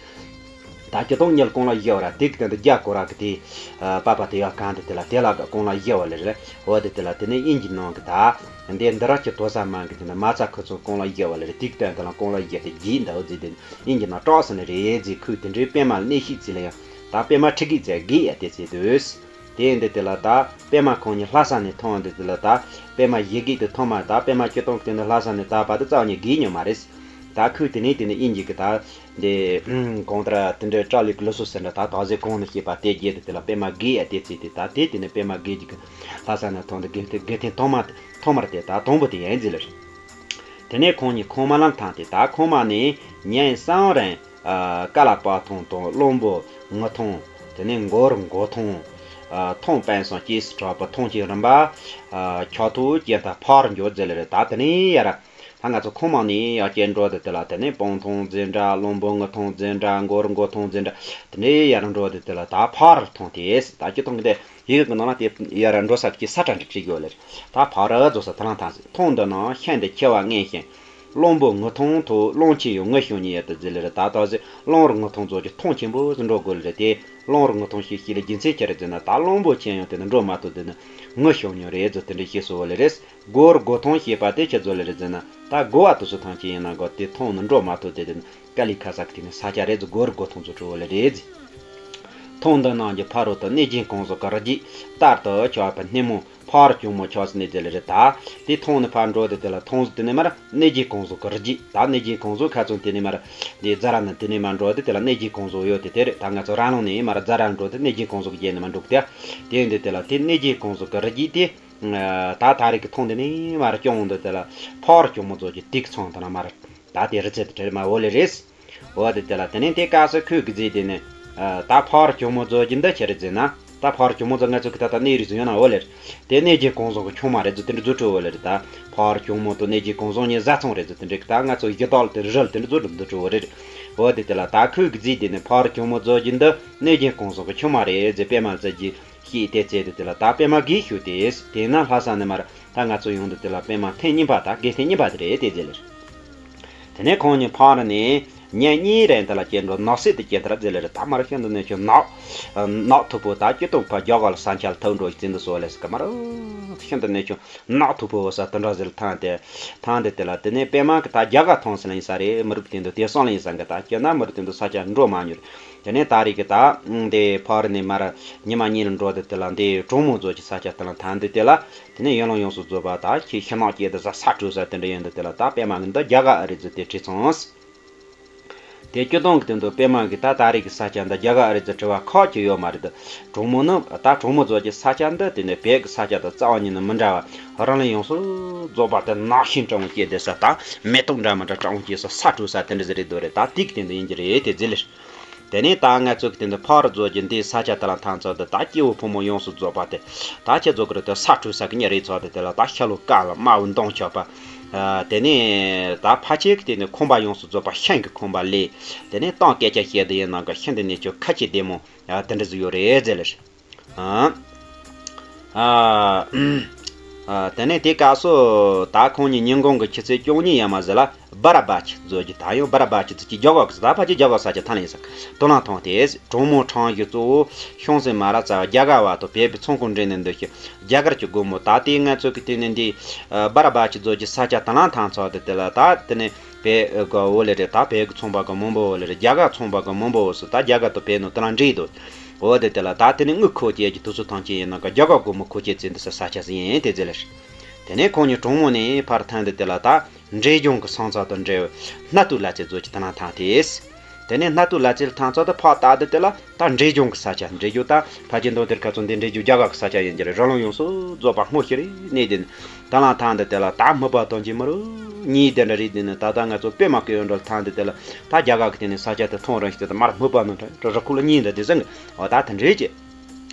ད་སྤྱི་བཏང་མྱི་ལ་རྐང་ལག་བཞི་བ་ར་དེ་གི་སྟེང་དུ་རྒྱ་སྐོར་ར་གི་དེ། ཨ་པགས་པ་དེ་ཡང་གང་དེ་དེ་ལ་དེ་ལ་གི་རྐང་ལག་བཞི་བ་ལེ་རེད། འོ་དེ་དེ་ལ་དེ་ནས་དབྱིན་ཇི་ནང་གི་ད། འདི་འདི་ར་གི་དོ་ས་མང་གི་དེ་ནས་མ་ཚ་ཁོ་ཚོ་རྐང་ལག་བཞི་བ་ལེ་རེད། དེ་གི་སྟེང་དུ་ལ་རྐང་ལག་བཞི་དེ་བརྒྱད་འདུག་ཟེར་དེ་དབྱིན་ཇི་ནང་སྐྲག་སོང་ནི་རེད་ཟེར། ཁོས་དེ་འདྲའི་པད་མ་ལ་གནས་ཤིག་ཚིག་ལ་ཡང་ད་པད་མ་ཁྲི་གེ་ཚེ་གེ་ཡ་དེ་ཚེ་དུས། དེ་འདི་དེ་ལ་ད་པད་མ་ཁོང་གཉིས་ལྷ་ས་ནས་ཐོན་འདི་དེ་ལ་ད་པད་མ་ཡི་གེ་དེ་ཐོན་མ་ད་པད་མ་སྤྱི་བཏང་གི་དེ་འདི་ལྷ་ས་ནས་ད་བར་དུ་རྩ་བ་ཉིད་གེ་མྱོང་མ་རེད། ད་ཁོས་དེ་ནས་དེ་ནས་དབྱིན་ཇི་གི་ད། འདི་གང་ལྟར་དེ་འདྲའི་སྐྲ་ལི་གི་ལུ་སུ་ཟེར་འདྲ་ད་དག་ཟེ་གོང་ནས་བཤད་པ་དེ་རྒྱས་དེ་དེ་ལ་པད་མ་དགེ་ཡ་དེ་ཚིག་དེ་ད་དེ་དེ་ནས་པད་མ་དགེ་ཅིག་གི་ལྷ་ས་ནས་ཐོན་ཏེ་དགེ་དེ་དགེ་ཐེངས་ཐོག་མ་ཐོག་མར་དེ་ད་དང་པོ་དེ་ཡན་ཟེར་ལེ་རེད། དེ་ནས་ཁོང་གཉིས་ཁོང་མ་ལམ་ཐང་དེ་ད་ཁོང་མ་ནས་ཉན་སང་རན་ཀ་ལ་པ་ཐོང་དང་བློན་པོ་ངུ་ཐོང་དེ་ནས་མགོ་རུ་མགོ་ཐོང་ཐོང་པན་སང་སྐྱེས་སུ་གྲགས་པ་ཐོང་གི་རིམ་པ་ཁྱོ་ཐུག་ཅན་ད་ཕར་འགྱོ་ཟེར་ལེ་རེད། ད་དེ་ནས་ཡ་ར། ད་ང་ཚོ་ཁོང་མང་ནས་ཡར་སྐྱེལ་འགྲོ་དེ་དེ་ལ་དེ་ནས་སྤང་ཐང་འཛིན་གྲྭ་བློན་པོ་ངུ་ཐང་འཛིན་གྲྭ་མགོ་རུ་མགོ་ཐང་འཛིན་གྲྭ་དེ་འདྲའི་ཡར་འགྲོ་དེ་དེ་ལ་ད་ཕར་ཐོང་དེ་ད་སྤྱི་ཐོང་གི་དེ་ཡི་གེ་གི་ནང་ལ་དེ་ཡར་འགྲོ་ས་ཀྱི་ས་ཁྲ་འདྲ་བྲིས་ཡོད་ལེ་རེད། ད་ཕར་རྫོགས་ས་ཐ་ལང་ཐང་ཟེར་ཐང་འདི་ནང་ཤིན་ཏུ་ཆེ་བ་མངོན་ཞིང་ གླང་པོ་ངུ་ཐང་ཐོག་གླང་ཆེན་ཡང་ངུ་ཤོང་ཉེ་ཡ་དུ་ཟེར་ལེ་རེད། ད་ད་ཟེར་གླང་རུ་ངུ་ཐང་ཚོ་གི་ཐང་ཆེན་པོ་ཟིག་འགྲོ་དགོས་ལེ་རེད། དེ་གླང་རུ་ངུ་ཐང་ཞིག་ཞིག་ལ་རྒྱུ་མཚན་ཆེ་རེད་ཟེར་ན། ད་གླང་པོ་ཆེན་ཡང་དེ་ནི་འགྲོ་མ་ཐུབ། དེ་ནི་ངུ་ཤོང་ཉེ་རེད་ཟེར་དེ་འདྲ་བཤད་སོང་བ་ལེ་རེད། སྒོ་རུ་སྒོ་ཐང་ཞེས་པ་དེ་ཆི་ཟིག་ལེ་རེད་ཟེར་ན། ད་སྒོ་བ་དུ་སུ་ཐང་ཆེན་ཡིན་ན་གོ་དེ་ཐང་ནི་འགྲོ་མ་ཐུབ། དེ་དེ་ནི་ཀ་ལི་ཁ་ས་གི་དེ་ནི་ས་ཆ་རེད་ཟེར། སྒོ་རུ་སྒོ་ཐང་ཚོ་གྲུ་བ་ལེ་རེད་ཟེར། ཐང་འདི་ནང་གི་ཕ་རོལ་ཏུ་གནོད་སྦྱིན་གང་ཟག་གི་རིགས་རྒྱུད་ལྟར་དུ་ཆགས་པའི་སྣེ་མོ་ཕག་རོ་གྱོག་མོ་ཆགས་སུ་གནས་ཟེར་ལེ་རེད། ད་དེ་ཐང་ནས་ཕར་འགྲོ་དེ་དེ་ལ་ཐང་ཟིག་དེ་ནས་མར་གནོད་སྦྱིན་གང་ཟག་གི་རིགས་རྒྱུད། ད་གནོད་སྦྱིན་གང་ཟག་ཁ་ཚོན་དེ་ནས་མར་དེ་རྫ་ར་ནས་དེ་ནས་མར་འགྲོ་དེ་དེ་ལ་གནོད་སྦྱིན་གང་ཟག་ཡོད་དེ་དེ་རེད། ད་ང་ཚོ་ར་ལུང་ནས་མར་རྫ་ར་འགྲོ་དེ་གནོད་སྦྱིན་གང་ཟག་གི་རྒྱུད་ནས་མར་འགྲོ་དེ། དེ་ཡིན་དེ་དེ་ལ་དེ་གནོད་སྦྱིན་གང་ཟག་གི་རིགས་རྒྱུད་དེ། ད་ད་རེས་ཀྱི་ཐང་དེ་ནས་མར་སྐྱོང་འདི་དེ་ལ་ཕག་རོ་གྱོག་མོ་ཚོ་གི་དུག་ཚང་དེ་ན་མར་ད་དེ་རི་རྩེ་དེ་དྲེལ་མ་འོ་ལེ་རེད། འོ་དེ་དེ་ལ་དེ་ནས་དེ་སྐབས་སུ་ཁོས་གི་རྫས་དེ་ནས་ད་ཕག་རོ་གྱོག་མོ་ཚོ་གི་འདི་ཆི་རེད་ཟེར་ན། ད་ཕག་རོ་གྱོག་མོ་ཚོ་ང་ཚོ་གི་ད་ལྟ་གནས་རིགས་སུ་ཡོད་ན་འོ་ལེ་རེད། དེ་གནོད་སྦྱིན་གང་ཟག་གི་ཆུང་མ་རེད་ཟེར་དེ་འདྲ་རྫུ་འཕྲུལ་འོ་ལེ་རེད། ད་ཕག་རོ་གྱོག་མོ་དང་གནོད་སྦྱིན་གང་ཟག་གཉིས་བཟའ་ཚང་རེད་ཟེར་དེ་འདྲ་གི་ད་ང་ཚོ་གཞི་བདག་ལ་དེ་རི་ལ་དེ་འདྲ་རྫུ་འཕྲུལ་འདི་འཕྲུལ་འོ་རེད། འོ་དེ་དེ་ལ་ད་ཁོས་གི་རྫས་དེ་ནས་ཕག་རོ་གྱོག་མོ་ཚོ་གི་འདི་གནོད་སྦྱིན་གང་ཟག་གི་ཆུང་མ་རེད་ཟེར་པད་མ་ལ་རྩི་རྒྱུ་ཤེས་དེ་ཚེ་དེ་དེ་ལ་ད་པད་མ་གིས་ཤོད་དེ། དེས་ན་ལྷ་ས་ནས་མར་ད་ང་ཚོ་ཡོང་དུས་དེ་ལ་པད་མ་ཐེངས་གཉིས་པ་ད་དགེ་ཐེངས་གཉིས་པ་དེ་རེད་དེ་ཟེར་ལེ་རེད། དེ་ནས་ཁོང་གཉིས་ཕག་རི་ནས་ཉིན་གཉིས་རིང་དེ་ལ་སྐྱེལ་འགྲོ་ནགས་གསེབ་ཏུ་སྐྱེལ་དར་ཟེར་ལེ་རེད། ད་མར་ཤིན་ཏུ་ནས་ཆུ་ནགས་ནགས་མཐུག་པོ་ད་སྐྱིད་སྡུག་ཕ་རྒྱ་གར་ལ་ས་འཁྱལ་ཐུག་འགྲོ་ཞིག་བརྩིས་འདུག་སོ་ལེ་སི་ཀ་མར་ཤིན་ཏུ་ནས་ཆུ་ནགས་མཐུག་པོ་ས་དེ་འདྲ་ཟེར་ཐང་དེ་ཐང་དེ་དེ་ལ་དེ་ནས་པད་མ་གི་ད་རྒྱ་གར་ཐང་ཟེར་ལ་ཡིན་ས་རེད། མི་རབས་དེ་འདུག་དེ་སོང་ལ་ཡིན་ས་གི་ད་སྐྱེལ་ན་མི་རབས་དེ་འདུག་ས་ཆ་འགྲོ་མ་མྱུར། དེ་ནས་ད་རེས་ཀྱི་ད་དེ་ཕག་རི་ནས་མར་ཉི་མ་གཉིས་ལ་འགྲོ་དེ་དེ་ལ་འདི་གྲོང་མོ་ཚོ་གི་ས་ཆ་དེ་ལ་ཐང་དེ་དེ་ལ། དེ་ནས་ཡུལ་ལུང་ཡོངས་སུ་རྫོགས་པ་ད་ཁྱེད་ཤིང་ནགས་སྐྱེས་དེ་ས་ས་དྲོད་ས་དེ་འདྲ་ཡོད་འདུག་དེ་ལ་ད་པད་མ་གི་འདི་རྒྱ་གར་ཨ་རི་ཟེར་དེ་བྲིས་སོང་། དེ་སྐྱོ་སྟོན་གི་དེ་འདུག་པད་མ་གི་ད་ད་རེས་ཀྱི་ས་ཆ་འདི་རྒྱ་གར་ཨ་རི་ཟེར་བྲི་བ་ཁག་ཅིག་ཡོད་མ་རེད། གྲོང་མོ་ནི་ད་གྲོང་མོ་ཚོ་གི་ས་ཆ་འདི་དེ་ནས་བོད་གི་ས་ཆ་དང་རྩ་བ་ཉིད་ནས་མི་འདྲ་བ། རང་ལུས་ཡོངས་སུ་རྫོགས་པ་དེ་ནག་ཤིང་གྲང་མོ་སྐྱེས་དེ་ས་ད་མེ་ཏོག་འདྲ་མི་འདྲ་གྲང་མོ་སྐྱེས་ས་ས་དྲོད་ས་དེ་འདྲ་ཟེར་རེད་འདུག་རེད། ད་དེ་གི་དེ་འདུག་ཡིན་གྱི་རེད་དེ་ཟེར་ལེ། དེ་ནས་ད་ང་ཚོ་གི་དེ་འདི་ཕག་རི་རྫོགས་ཀྱི་འདིའི་ས་ཆ་དེ་ལ་ཐང་ཚོ་འདི་ད་སྐྱེ་བོ་ཕོ་མོ་ཡོངས་སུ་རྫོགས་པ་དེ་ད་ཁྱེད་ཚོ་གི་རི་དེ་ས་དྲོད་ས་གི་ཉེ་རེད་ཚོ་དེ་དེ་ལ་ད་ཤ་ལོ་ཀ་ལ་དམར་བོ་མདངས་ཆགས་པ། དེ་ནས་ད་ཕ་ཆེ་གི་དེ་ནི་ཁང་པ་ཡོངས་སུ་རྫོགས་པ་ཤིང་གི་ཁང་པ་ལས། དེ་ནས་སྟོན་སྐད་ཆ་བཤད་དེ་ཡིན་ནང་གི་ཤིན་ཏུ་ནས་ཁྱོད་ཁ་ཆེ་བདེ་མོ་དེ་འདྲ་ཟིག་ཡོད་རེད་ཟེར་ལེ། ཨ། ཨ། དེ་ནས་དེ་སྐབས་སུ་ད་ཁོང་གཉིས་ཉིན་གུང་གི་ཆུ་ཚོད་བཅུ་གཉིས་ཡར་མར་ཟིག་ལ་སྦ་ར་བ་ཆི་ཟེར་གྱི་ད་ཡང་སྦ་ར་བ་ཆི་ཟེར་གྱི་རྒྱ་གར་གི་ཟེར་ད་ཕལ་ཆེར་རྒྱ་གར་ས་ཆ་ཐང་ལ་ཡིན་ས་དོ་ལང་ཐང་དེ་གྲོང་མོ་ཁྲང་གཞི་གཙོ་བོ་ཤོང་སེ་མ་ར་ཙ་བ་རྒྱ་གར་བ་དང་བོད་པའི་ཚོང་ཁང་འདྲེས་ནས་འདུག་ཤི་རྒྱ་གར་གྱི་སྒོ་མོ་ད་དེ་ང་ཚོ་གི་དེ་ནས་འདི་སྦ་ར་བ་ཆི་ཟེར་གྱི་ས་ཆ་དོ་ལང་ཐང་ཚོ་དེ་དེ་ལ་ད་དེ་ནས་བོད་གི་འོ་ལེ་རེད། ད་བོད་གི་ཚོང་པ་གི་མང་པོ་འོ་ལེ་རེད། རྒྱ་གར་ཚོང་པ་གི་མང་པོ་འོ་སོ་ད་རྒྱ་གར་དང་བོད་ནང་དོ་ལང་འདྲེས་འདུག་འོ་དེ་དེ་ལ་ད་དེ་ནས་དངུལ་མཁོ་ཆེ་གི་དུས་ཚོད་ཐང་ཆེན་ཡིན་ནང་གི་རྒྱ་གར་སྒོར་མོ་མཁོ་ཆེ་བརྩིས་འདི་ས་ས་ཆ་ཟིན་ཡིན་དེ་ཟེར་ལེ། དེ་ནས་ཁོང་གཉིས་གྲོང་མོ་ནས་ཕར་ཐོན་འདི་དེ་ལ་ད་འབྲས་ལྗོངས་ཀྱི་ས་མཚམས་དང་འབྲེལ་བའི་སྣ་ཐུག་ལ་རྩེ་རྫོགས་ཀྱི་དེ་ན་ཐང་དེས། དེ་ནས་སྣ་ཐུག་ལ་རྩེ་ལ་ཐང་ཚོ་དུ་ཕག་ལྟ་འདི་དེ་ལ་ད་འབྲས་ལྗོངས་ཀྱི་ས་ཆ་འབྲས་ལྗོངས་ད་ཕལ་ཆེར་མདོ་དེར་ཁ་ཚོ་འདི་འབྲས་ལྗོངས་རྒྱ་གར་གྱི་ས་ཆ་ཡིན་གྱི་རེད། རི་ལུང་ཡོངས་སུ་རྫོགས་པ་སྔོ་ཤེས་རེད་གནས་དེ་ནི་དེ་ལ་ཐང་འདི་དེ་ལ་ད་སྨུག་པ་དང་གྱི་མི་རུ་གཉིས་དེ་འདྲ་རེད། དེ་ནི་ད་ལྟ་ང་ཚོ་པད་མ་སྐྱེ་ཡོན་འགྲོ་ལ་ཐང་འདི་དེ་ལ་ད་རྒྱ་གར་གྱི་དེ་ནི་ས་ཆ་དེ་མཐོང་རང་ཞིག་དེ་མར་སྨུག་པ་ནང་འདྲ་རི་ཁུག་ལ་གཉིས་འདྲ་དེ་ཟེར་གི་འོ་ད་དེ་འདྲས་ཀྱི།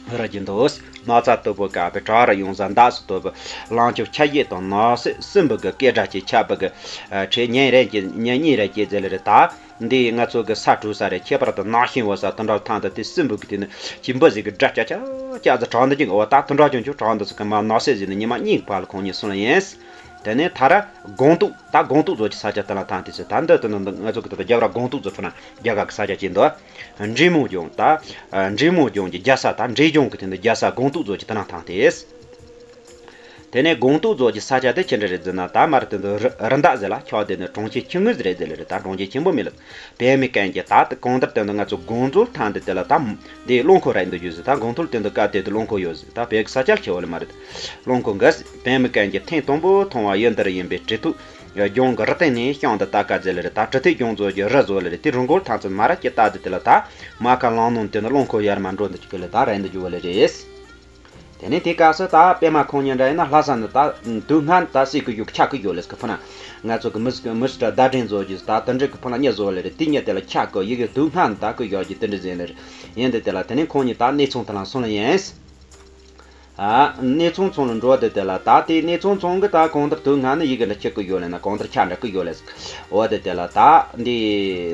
ར་གྱི་འདུག་སྣག་ཚ་དུ་བུ་དཀར་པོའི་བྲག་རི་ཡོངས་ས་འདབས་སུ་གཏུབ་པའི་གླང་ཆེན་ཆ་ཡེ་དང་ནགས་གསེབ་སྲིན་འབུ་གི་སྐད་སྒྲ་ཆེ་ཆགས་པ་གི་ཁྲོད་ཉིན་རེ་གྱི་ཉིན་གཉིས་རེ་སྐྱེས་ཟེར་ལེ་རེད། ད་འདི་ང་ཚོ་གི་ས་དྲོད་ས་རེད། ཁྱད་པར་དུ་ནགས་ཤིང་བ་ས་དུ་འགྲོ་ཐང་དུ་དེ་སྲིན་འབུ་གི་དེ་ནི་ཅི་འབུ་ཟིག་གི་སྒྲ་ཅག་ཅག་ཅག་ཟིག་གྲགས་འདི་ཅིག་འོ་ད་དུ་འགྲོ་ཅུང་ཅུང་གྲགས་འདི་ཟིག་གི་མ་ནགས་གསེབ་ཟིག་ནི་ཉི་མ་གཉིས་ཀྱི་བར་ལ་ཁོང་གཉིས་སོང་ལ་ཡིན། དེ་ནས་ད་ར་སྒང་ཏོག་ད་སྒང་ཏོག་ཚོ་གི་ས་ཆ་དེ་ལ་ཐང་དེ་ཚོ་ད་འདི་དུ་ནི་ང་ཚོ་གི་དེ་དུ་རྒྱབ་ར་སྒང་ཏོག་ཚོ་ཁོ་ན་རྒྱ་གར་གི་ས་ཆ་ཅིག་འདུག་འབྲས་མོ་ལྗོངས་ད། འབྲས་མོ་ལྗོངས་ཀྱི་རྒྱལ་ས་ད་འབྲས་ལྗོངས་ཀྱི་དེ་འདི་རྒྱལ་ས་སྒང་ཏོག་ཚོ་གི་དེ་ན་ཐང་དེ། དེ་ནས་སྒང་ཏོག་ཚོ་གི་ས་ཆ་དེ་ཅི་འདྲ་རེད་ཟེར་ན་ད་མར་དེ་འདི་རི་རི་འདབས་ཟེར་ལ་ཁྱོག་དེ་ནི་གྲོང་ཁྱེར་ཆུང་ངུ་ཟིག་རེད་ཟེར་ལེ་རེད། ད་གྲོང་ཁྱེར་ཆེན་པོ་མིན་ལ། པད་མའི་སྐད་ཀྱི་ད་དེ་གང་ལྟར་དེ་འདི་ང་ཚོ་སྒང་ཚོ་ཐང་དེ་དེ་ལ་ད་འདི་རླངས་འཁོར་ར་འདི་རྒྱུ་ཟེར། ད་སྒང་ཚོ་དེ་འདི་ཀ་དེ་དེ་རླངས་འཁོར་ཡོད་ཟེར། ད་བོད་གི་ས་ཆ་ལ་ཁྱེར་བ་ལ་མ་རེད། རླངས་འཁོར་འགའ་ཟེར། པད་མའི་སྐད་ཀྱི་ཐེངས་དང་པོ་མཐོང་བ་ཡུལ་འདིར་ཡིན་པས་གྲི་ཐོག་ལྗོངས་ཀྱི་རི་སྟེང་ནས་བཤམས་ཏེ་ལྟ་དཀའ་ཟེར་ལེ་རེད། ད་གྲི་ཐོག་ལྗོངས་ཚོ་གི་རི་བཟོ་ལེ་རེད། དེ་རི་མགོར་ཐང་ཚོ་མ་ར་སྐྱི་ལྟ་དེ་དེ་ལ་ད་མ་ཁ་ལང་ནང་དེ་ནི་རླངས་འཁོར་ཡར་མར་འགྲོ་འདི་ཅིག་གི་ལེ་ད་ར་འདི་རྒྱུ་བ་ལེ་རེད། དེ་ནས་དེ་སྐབས་སུ་ད་པད་མ་ཁོང་གཉིས་འདྲ་ཡིན་ན་ལྷ་ས་ནས་ད་དུས་སྔ་ད་སྲིད་གི་ཡོད་ཆགས་གི་ཡོད་ལེ་སྐུ་ཕུ་ན། ང་ཚོ་གི་མི་སི་མི་སི་ཊར་ཟླ་སྒྲོན་བཟོ་རྒྱུ་ད་དེ་འདྲ་གི་ཕུ་ན་གཉིས་བཟོ་ལེ་རེད། དེ་གཉིས་དེ་ལ་ཆགས་གི་ཡི་གེ་དུས་སྔ་ད་གི་ཡོད་རྒྱུ་དེ་འདྲ་ཟེར་ལེ་རེད། ཡིན་དེ་དེ་ལ་དེ་ནས་ཁོང་གཉིས་ད་གནས་ཚང་དེ་ལ་སོང་ལེ་ཡིན། ཨ། གནས་ཚང་ཚང་ལ་འགྲོ་དེ་དེ་ལ་ད་དེ་གནས་ཚང་ཚང་གི་ད་གང་ལྟར་དུ་ང་ནི་ཡི་གེ་འདྲ་ཁྱེར་གི་ཡོད་ལེ་ན་གང་ལྟར་ཆ་འདྲ་གི་ཡོད་ལེ་ཟེར། འོ་དེ་དེ་ལ་ད་འདི་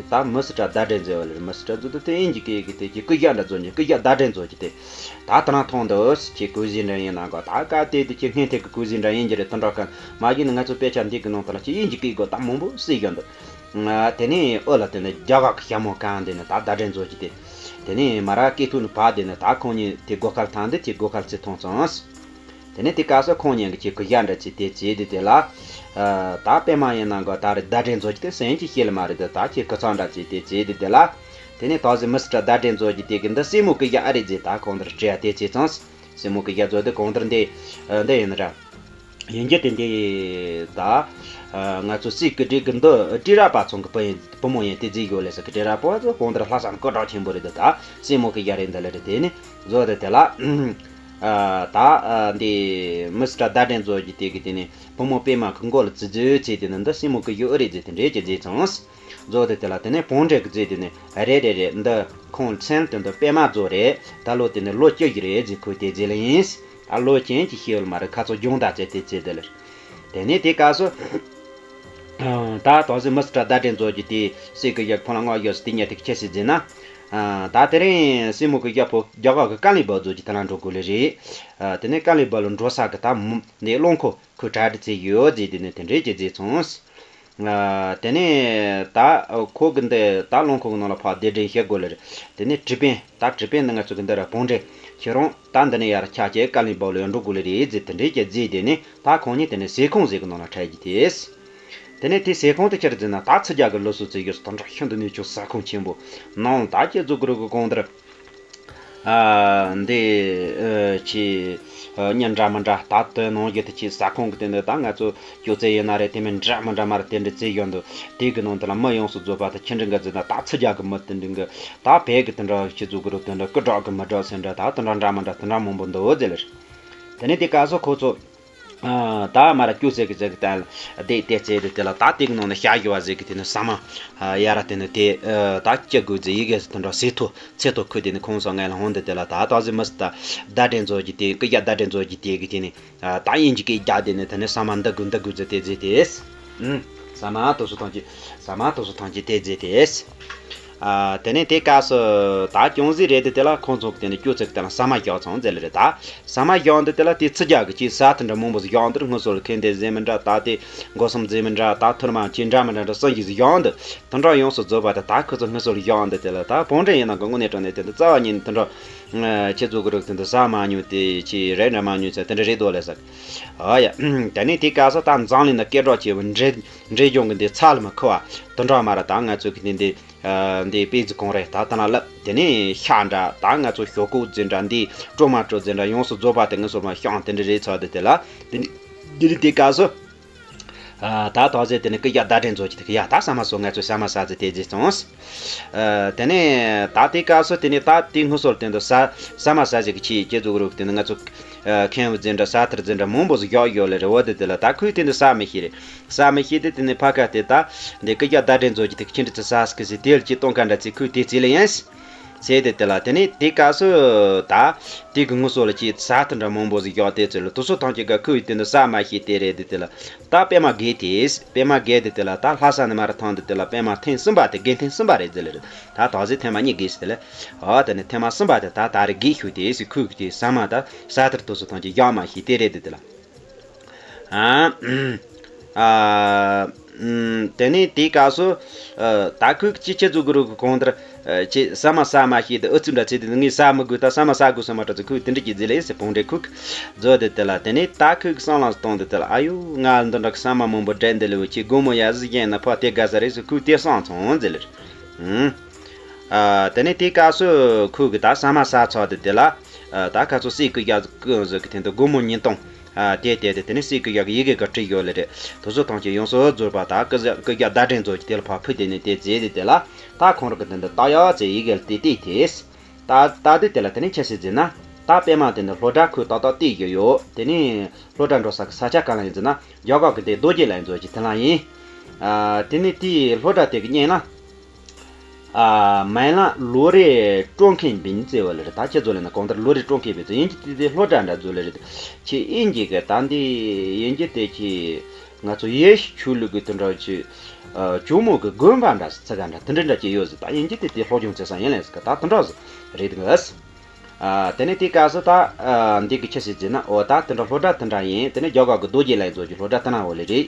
ད་མི་སི་ཏྲ་ཟླ་སྒྲོན་མཛོད་ལེ། མི་སི་ཏྲ་མཛོད་དེ་དེ་ཨིན་གྱི་སྐད་གི་དེ་གི་སྐུ་ཞབས་འདྲ་མཛོད་གི་སྐུ་ཞབས་ཟླ་སྒྲོན་མཛོད་གི་དེ་ད་དེ་རང་མཐོང་འདུག་ཟེར། ཁྱེད་གུས་ཞབས་འདྲ་ཡིན་ན་གོ་ད་ག་དེ་དེ་ཁྱེད་སྔོན་ཐད་གི་གུས་ཞབས་འདྲ་ཡིན་གྱི་རེད། དེ་འདྲ་ག་མ་གཞི་ནི་ང་ཚོ་དཔེ་ཆ་འདི་གི་ནང་དུ་ལ་ཁྱེད་ཨིན་གྱི་སྐད་གོ་ད་མང་པོ་གསལ་ཡོད་འདུག་དེ་ནས་ཨོ་ལ་དེ་ནས་རྒྱ་གར་གྱི་ཞྭ་མོ་གང་དེ་ནས་ད་ཟླ་སྒྲོན་མཛོད་ཀྱི་དེ། དེ་ནས་མ་ར་སྐད་ཐུག་ནས་བབས་དེ་ནས་ད་ཁོང་གཉིས་དེ་སྒོ་ཁར་ཐང་དེ་དེ་སྒོ་ཁར་ཚེ་ཐོང་སོང་། དེ་ནས་དེ་སྐབས་སུ་ཁོང་གཉིས་ཀྱི་ཁྱེད་གུས་ཞབས་འདྲ་ཚེ་དེ་བྱས་དེ་དེ་ལ། ད་པད་མ་ཡིན་ན་གོ་ད་རེ་ཟླ་སྒྲོན་མཛོད་ཀྱི་དེ་སེམས་ཀྱི་ཤེས་ལ་མ་རེད་དེ་ད་ཁྱེད་གུས་ཚང་འདྲ་ཚེ་དེ་བྱས་དེ་དེ་ལ། དེ་ནས་ད་གཟོད་མི་སི་ཏྲ་ཟླ་སྒྲོན་མཛོད་ཀྱི་དེ་གི་འདི་སྲས་མོ་གི་ཞྭ་ཨ་རེད་ཟེར། ད་ཁོང་འདིར་སྤྲད་དེ་བྱས་ཙང་། སྲས་མོ་གི་ཞྭ་མཛོད་དེ་གང་ལྟར་འདི་འདི་ཡིན་ར། ཡིན་གྱི་དེ་འདི་ད། ང་ཚོ་སྲས་སྐུ་བགྲེས་ཀྱི་འདི་བྲེ་ར་པ་ཚང་གི་བུ་ཡིན་བུ་མོ་ཡིན་དེ་རྫིག་ཡོད་ལེ་ཟེར་གི། བྲེ་ར་པ་ཚོ་གང་ལྟར་ལྷ་ས་ནས་སྐུ་དྲག་ཆེན་པོ་རེད་འདི་ད་སྲས་མོ་གི་ཞྭ་རེད་འདི་ལེ་རེད། དེ་ནི་བཟོ་དེ་དེ་ལ་ད་འདི་མི་སི་ཏྲ་ཟླ་སྒྲོན་མཛོད་ཀྱི་དེ་གི་དེ་ནི་བུ་མོ་པད་མ་གི་མགོ་ལ་བཙུགས་བཙུགས་བྱས་དེ་ནི་འདི་སྲས་མོ་གི་ཞྭ་ཨེ་རེད་ཟེར་དེ་འདྲས་ཀྱི་རྫིག་ཙང་། བཟོ་དེ་དེ་ལ་དེ་ནས་བང་འབྲེག་གི་རྫིག་དེ་ནི་རེད་རེད་རེད། འདི་ཁོང་མཚན་དེ་འདི་པད་མ་མཛོད་རེད། ད་ལོ་དེ་ནི་ལོ་བཅུ་བཞི་རེད་ཟེར་ཁོས་དེ་རྫིག་ལ་ཡིན། ཨ་ལོ་ཅན་གྱི་ཤེས་ཡོད་མ་རེད། ཁ་ཚོ་སྦྱོང་བརྡར་བྱས་ཏེ་བྱས་དེ་ལ། དེ་ནས་དེ་སྐབས་སུ། ད་དོགས་སེ་མི་སི་ཏྲ་ཟླ་སྒྲོན་མཛོད་ཀྱི་དེ་སྲས་ཀྱི་ཡག་ཕོ་ལ་ངོ་ཡོད་སི་དེ་ཉལ་ཐིག་ཁྱེད་སྲིད་ཟིན་ན། ད་དེ་རིང་སྲས་མོ་གི་ཡག་ཕོ་རྒྱ་གར་གི་ཀ་ལི་བ་མཛོད་ཀྱི་དེ་ལ་འགྲོ་དགོས་ལེ་རེད། དེ་ནས་ཀ་ལི་བ་ལ་འགྲོ་ས་གི་ད་མོ་འདི་རླངས་འཁོར་ཁོས་གྲ་སྒྲིག་བྱས་ཡོད་ཟེར། དེ་ནས་དེ་འདྲས་ཀྱི་རྫིག་ཙང་། དེ་ནས་ད་ཁོ་གི་འདི་ད་རླངས་འཁོར་གི་ནང་ལ་ཕར་གདན་འདྲེན་བྱེད་དགོས་ལེ་རེད། དེ་ནས་ཁྲི་པན་ད་ཁྲི་པན་འདི་ང་ཚོ་གི་འདི་ར་བང་འབྲེག་ཁྱེད་རང་ད་འདི་ནས་ཡར་ཆ་བྱས་ཀ་ལི་བ་ལ་ཡར་འགྲོ་དགོས་ལེ་རེད་ཟེར། དེ་འདྲས་ཀྱི་རྫིག་དེ་ནས་ད་ཁོང་གཉིས་དེ་ནས་ཟས་ཁང་ཟིག་གི་ནང་ལ་འཕྲད་ཀྱི་དེ། དེ་ནས་དེ་ཟས་ཁང་དེ་ཁྱེར་ཟིན་ན་ད་ཚུར་རྒྱག་གི་ལུགས་སྲོལ་ཅིག་ཡོད། དེ་འདྲ་ཤིན་ཏུ་ནས་ཆུ་ཟ་ཁང་ཆེན་པོ་ནང་ད་ཁྱེད་ཚོ་གི་རུ་གི་གང་ལྟར། ཨ། འདི་ཨ། ཆེ་ཨ། མྱི་འདྲ་མི་འདྲ་ད་དེ་ནང་བཞིན་དུ་ཆེ་ཟ་ཁང་གི་དེ་འདི་ད་ང་ཚོ་སྐྱོ་ཚད་ཡིན་ན་རེད། དེ་མིན་འདྲ་མི་འདྲ་མར་དེ་འདྲ་བཙལ་ཡོང་འདུག་དེ་གི་ནང་དུ་ལ་མི་ཡོངས་སུ་རྫོགས་པ་དེ་ཁྱི་འདྲ་འགའ་ཟིག་ད་ད་ཚུར་རྒྱག་གི་མི་དེ་འདྲ་གི་ད་བལ་གི་དེ་འདྲ་ཁྱི་ཚོ་གི་རུ་དེ་འདྲ་སྐུ་དྲག་གི་མི་དྲག་ཟེར་འདྲ་ད་དེ་འདྲ་འདྲ་མི་འདྲ་དེ་འདྲ་མང་པོ་འདུག་ཟེར་ལེ། དེ་ནས་དེ་སྐབས་སུ་ཁོ་ཚོ། ཨ། ད་མར་སྐྱོ་ཚད་གི་ཚད་གི་སྟེང་ལ་བསྡད་དེ་བཙལ་དེ་དེ་ལ་ད་དེ་གི་ནང་ནས་ཞྭ་ཞུ་བ་ཟིག་གི་དེ་ནས་ཟ་མ། ཨ། ཡ་ར་དེ་ནས་དེ་ཨ། ད་སྐྱེ་དགོས་ཟེར་ཡི་གེ་ཟེར་དེ་འདྲ་ཟེར་ཐོ་ཚེ་ཐོ་ཁུ་དེ་ནས་ཁོང་ཚོ་ངས་ལ་ཧོན་དེ་དེ་ལ་ད་ད་གཟོད་མི་སི་ཏྲ་ཟླ་སྒྲོན་མཛོད་ཀྱི་དེ་ཀི་རྒྱ་ཟླ་སྒྲོན་མཛོད་ཀྱི་དེ་གི་དེ་ནས་ཨ། ད་ཡིན་གྱི་སྐད་རྒྱག་དེ་ནས་དེ་ནས་ཟ་མ་འདི་དགོས་འདི་དགོས་ཟེར་དེ་ཟེར་དེ། ཨུམ། ཟ་མ་དུ་སུ་ཐང་གི་ཟ་མ་དུ་སུ་ཐང་གི་དེ་ཟེར་དེ། ཨ། དེ་ནས་དེ་སྐབས་སུ་ད་ཅུང་ཟད་རེད་དེ་དེ་ལ་ཁོང་ཚོ་གི་དེ་ནས་སྐྱོ་ཚད་གི་དེ་ལ་ཟ་མ་རྒྱག་ཚང་ཟེར་ལེ་རེད་ད། ཟ་མ་བཞག་འདི་དེ་ལ་དེ་ཚུར་རྒྱག་གི་ཅིག་ཟ་དེ་འདྲ་མང་པོ་ཟིག་བཞག་འདིར་སྔོན་སོར་ཁེ་འདི་ཟེ་མི་འདྲ་ད་དེ་སྒོ་སམ་ཟེ་མི་འདྲ་ད་ཐུར་མ་ཅིག་འདྲ་མི་འདྲ་འདྲ་སང་ཞིག་ཟིག་བཞག་འདི་དེ་འདྲ་ཡོངས་སུ་རྫོགས་པ་དེ་ད་ཁོ་ཚོ་སྔོན་སོར་བཞག་འདི་དེ་ལ་ད་བང་འབྲེག་ཡིན་ན་གི་དངོས་གནས་དྲང་གནས་དེ་འདི་རྩ་བ་ཉིད་ནས་དེ་འདྲ་ཁྱེད་ཚོ་གི་རིགས་དེ་འདི་ཟ་མ་མྱོང་དེ་ཅིག་རེད་འདྲ་མ་མྱོང་ཚེ་དེ་འདྲ་རེད་འདུག་ལས་ཟེར། ཨ་ཡ། དེ་ནས་དེ་སྐབས་སུ་ད་འཛམ་གླིང་ན་སྐད་གྲགས་ཆེ་བའི་འབྲས་འབྲས་ལྗོངས་གི་འདི་ཚ་ལ་མ་ཁུ་བ་དེ་འདྲ་མ་ར་ད་ང་ཚོ་གི་དེ་འདི། ཨ། འདི་དཔེ་ཚོ་གང་རེད་ད་ད་ན་ལབ། དེ་ནས་ཤ་འདྲ་ད་ང་ཚོ་ཞོག་ཁོག་ཟེར་འདྲ་འདི་སྤྲོ་མ་སྤྲོ་ཟེར་འདྲ་ཡོངས་སུ་རྫོགས་པ་དེ་ང་ཚོ་མ་ཤང་དེ་འདྲ་རེད་ཚོ་དེ་དེ་ལ་དེ་ནས་དེ་ནས་དེ་སྐབས་སུ། ཨ། ད་དོགས་ཟེར་དེ་ནས་ཀི་རྒྱ་ཟླ་སྒྲོན་མཛོད་ཀྱི་དེ་གི་ཡ་ད་ཟ་མ་སོ་ང་ཚོ་ཟ་མ་ཟ་ཟེར་དེ་ཟེར་སོང་། ཨ། དེ་ནས་ད་དེ་སྐབས་སུ་དེ་ནས་ད་དེ་སྔོན་སོར་དེ་འདུག་ཟ་ཟ་མ་ཟ་ཟེར་གི་ཆི་ཁྱེད་ཚོ་གི་རིགས་དེ་ནས་ང་ཚོ་ཨ། ཁེན་བུ་ཟེར་འདྲ་ཟ་ཐུར་ཟེར་འདྲ་མང་པོ་ཟིག་བཞག་ཡོད་ལེ་རེད། འོ་དེ་དེ་ལ་ད་ཁོས་དེ་འདུག་ཟ་མི་ཤེས་རེད། ཟ་མི་ཤེས་ཏེ་དེ་ནས་ཕ་ཁ་དེ་ད་འདི་ཀི་རྒྱ་ཟླ་སྒྲོན་མཛོད་ཀྱི་དེ་ཁྱི་འདྲ་ཚོ་ཟ་སྐི་ཟེར་དེ་ལ་ཅི་གཏོང་ཁ་འདྲ་ཚེ་ཁོས་དེ་ཚེ་ལ་ཡིན། ཟེར་དེ་དེ་ལ་དེ་ནས་དེ་སྐབས་སུ་ད་དེ་གི་ངུ་སོ་ལ་ཅི་ཟ་ཐུར་འདྲ་མང་པོ་ཟིག་བཞག་དེ་ཚེ་ལ་དུ་སོ་ཐང་ཅིག་ག་ཁོས་དེ་འདུག་ཟ་མ་ཤེས་དེ་རེད་དེ་དེ་ལ་ད་པད་མ་རྒས་ཏེ་པད་མ་རྒས་དེ་དེ་ལ་ད་ལྷ་ས་ནས་མར་ཐང་དེ་དེ་ལ་པད་མ་ཐེངས་གསུམ་པ་དེ་རྒས་ཐེངས་གསུམ་པ་རེད་ཟེར་ལེ་རེད། ད་དོགས་ཟེར་ཐེངས་མ་གཉིས་རྒས་ཟེར་དེ་ལ། ཨ། དེ་ནས་ཐེངས་མ་གསུམ་པ་དེ་ད་ད་རེ་རྒས་ཤུལ་དེ་སི་ཁོས་ཀྱི་ཟ་མ་ད་ཟ་ཐུར་དུ་སོ་ཐང་ཅིག་བཞག་མ་ཤེས་དེ་རེད་དེ་དེ་ལ། ཨ། ཨ། དེ་ནས་དེའི་སྐབས་སུ། ཨ། ད་ཁོས་ཅི་ཁྱེད་ཚོ་གི་རུ་གི་གང་ལྟར། ཨ། ཅི་ཟ་མ་ཟ་མ་ཤེས་དེ་ཨུ་ཚུགས་འདྲ་ཚེ་དེ་ངས་ཟ་མི་དགོས་ད་ཟ་མ་ཟ་དགོས་ཟེར་མ་དྲག་ཚེ་ཁོས་དེ་འདྲ་ཅིག་ཟེར་ལེ་ཟེར་བང་འབྲེག་ཁོས་བཟོ་དེ་དེ་ལ་དེ་ནས་ད་ཁོས་བསམ་བློ་གཏོང་དེ་དེ་ལ་ཨ་ཡོ་ང་འདི་འདྲ་གི་ཟ་མ་མང་པོ་འདྲེན་དེ་ལེ་བོ་ཁྱེད་དགོང་མོ་ཡ་ཟི་ཡན་ན་ཕ་དེ་དགའ་ས་རེད་ཟེར་ཁོས་དེ་བསམ་སོང་ཟེར་ལེ། ཨ། དེ་ནས་དེའི་སྐབས་སུ་ཁོས་གི་ད་ཟ་མ་ཟ་ཚར་དེ་དེ་ལ། ཨ། ད་ཁ་ཚོ་སྲས་ཀྱི་རྒྱ་ཀུན་ཟེར་གི་དེ་འདུག་དགོང་མོ་ཉིན་སྟོང་། ཨ། དེ་དེ་དེ་དེ་ནས་སྲས་ཀྱི་རྒྱ་གི་ཡི་གེ་ག་བྲིས་ཡོད་ལེ་རེད། དུ་སོ་ཐང་ཅིག་ཡོངས་སུ་རྫོགས་པ་ད་ཀི་ཟ་ཀི་རྒྱ་ཟླ་སྒྲོན་མཛོད་ཀྱི་དེ་ལ་ཕར་ཕུལ་དེ་ནས་དེ་མཛད་དེ་དེ་ལ་ད་ཁོང་རང་གི་དེ་འདི་ད་ཡག་ཚེ་ཡི་གེ་ལ་དེ་དེ་དེ། ད་ད་དེ་དེ་ལ་དེ་ནས་ཁྱེད་སྲིད་ཟེར་ན། ད་པད་མ་དེ་འདི་སློབ་གྲྭ་ཁོས་ཏག་ཏག་བལྟས་ཡོད་ཡོད། དེ་ནས་སློབ་གྲྭ་འགྲོ་ས་གི་ས་ཆ་གང་ལ་ཡིན་ཟེར་ན་རྒྱ་གར་གི་དེ་རྡོ་རྗེ་གླིང་མཛོད་ཀྱི་དེ་ལ་ཡིན། ཨ། དེ་ནས་དེའི་སློབ་གྲྭ་དེ་གི་སྔོན་ལ། ཨ། མེ་ལ་ལོ་རེ་སྤྲོ་མཁན་བིན་ཙེ་བ་ལེ་རེད། ད་ཁྱེད་ཚོ་ལེ་ན་གང་ལྟར་ལོ་རེ་སྤྲོ་མཁན་བིན་ཙེ་ཡིན་གྱི་དེ་དེ་སློབ་གྲྭ་འདྲ་ཚོ་ལེ་རེད། ཁྱེད་ཡིན་གྱི་གི་ད་འདི་ཡིན་གྱི་དེ་ཁྱེད་ང་ཚོ་ཡེ་ཤུ་ཆོས་ལུགས་གི་དོན་དག་ཆེད་ཨ། ཇོ་མོ་གི་དགོན་པ་འདྲ་ཚ་ག་འདྲ་དེ་འདྲ་འདྲ་ཅིག་ཡོད་ཟེར། ད་ཡིན་གྱི་དེ་དེ་སློབ་སྦྱོང་བྱེད་ས་ཡིན་ལེ་ཟེར་གི་ད་དེ་འདྲ་ཟེར་རེད་གི། ཨ། དེ་ནས་དེའི་སྐབས་སུ་ད་ཨ། འདི་གི་ཆི་ཟིག་ཟེར་ན། འོ་ད་དེ་འདྲ་སློབ་གྲྭ་དེ་འདྲ་ཡིན། དེ་ནས་རྒྱ་གར་གི་རྡོ་རྗེ་གླིང་ཚོ་གི་སློབ་གྲྭ་དེ་ན་འོ་ལེ་རེད།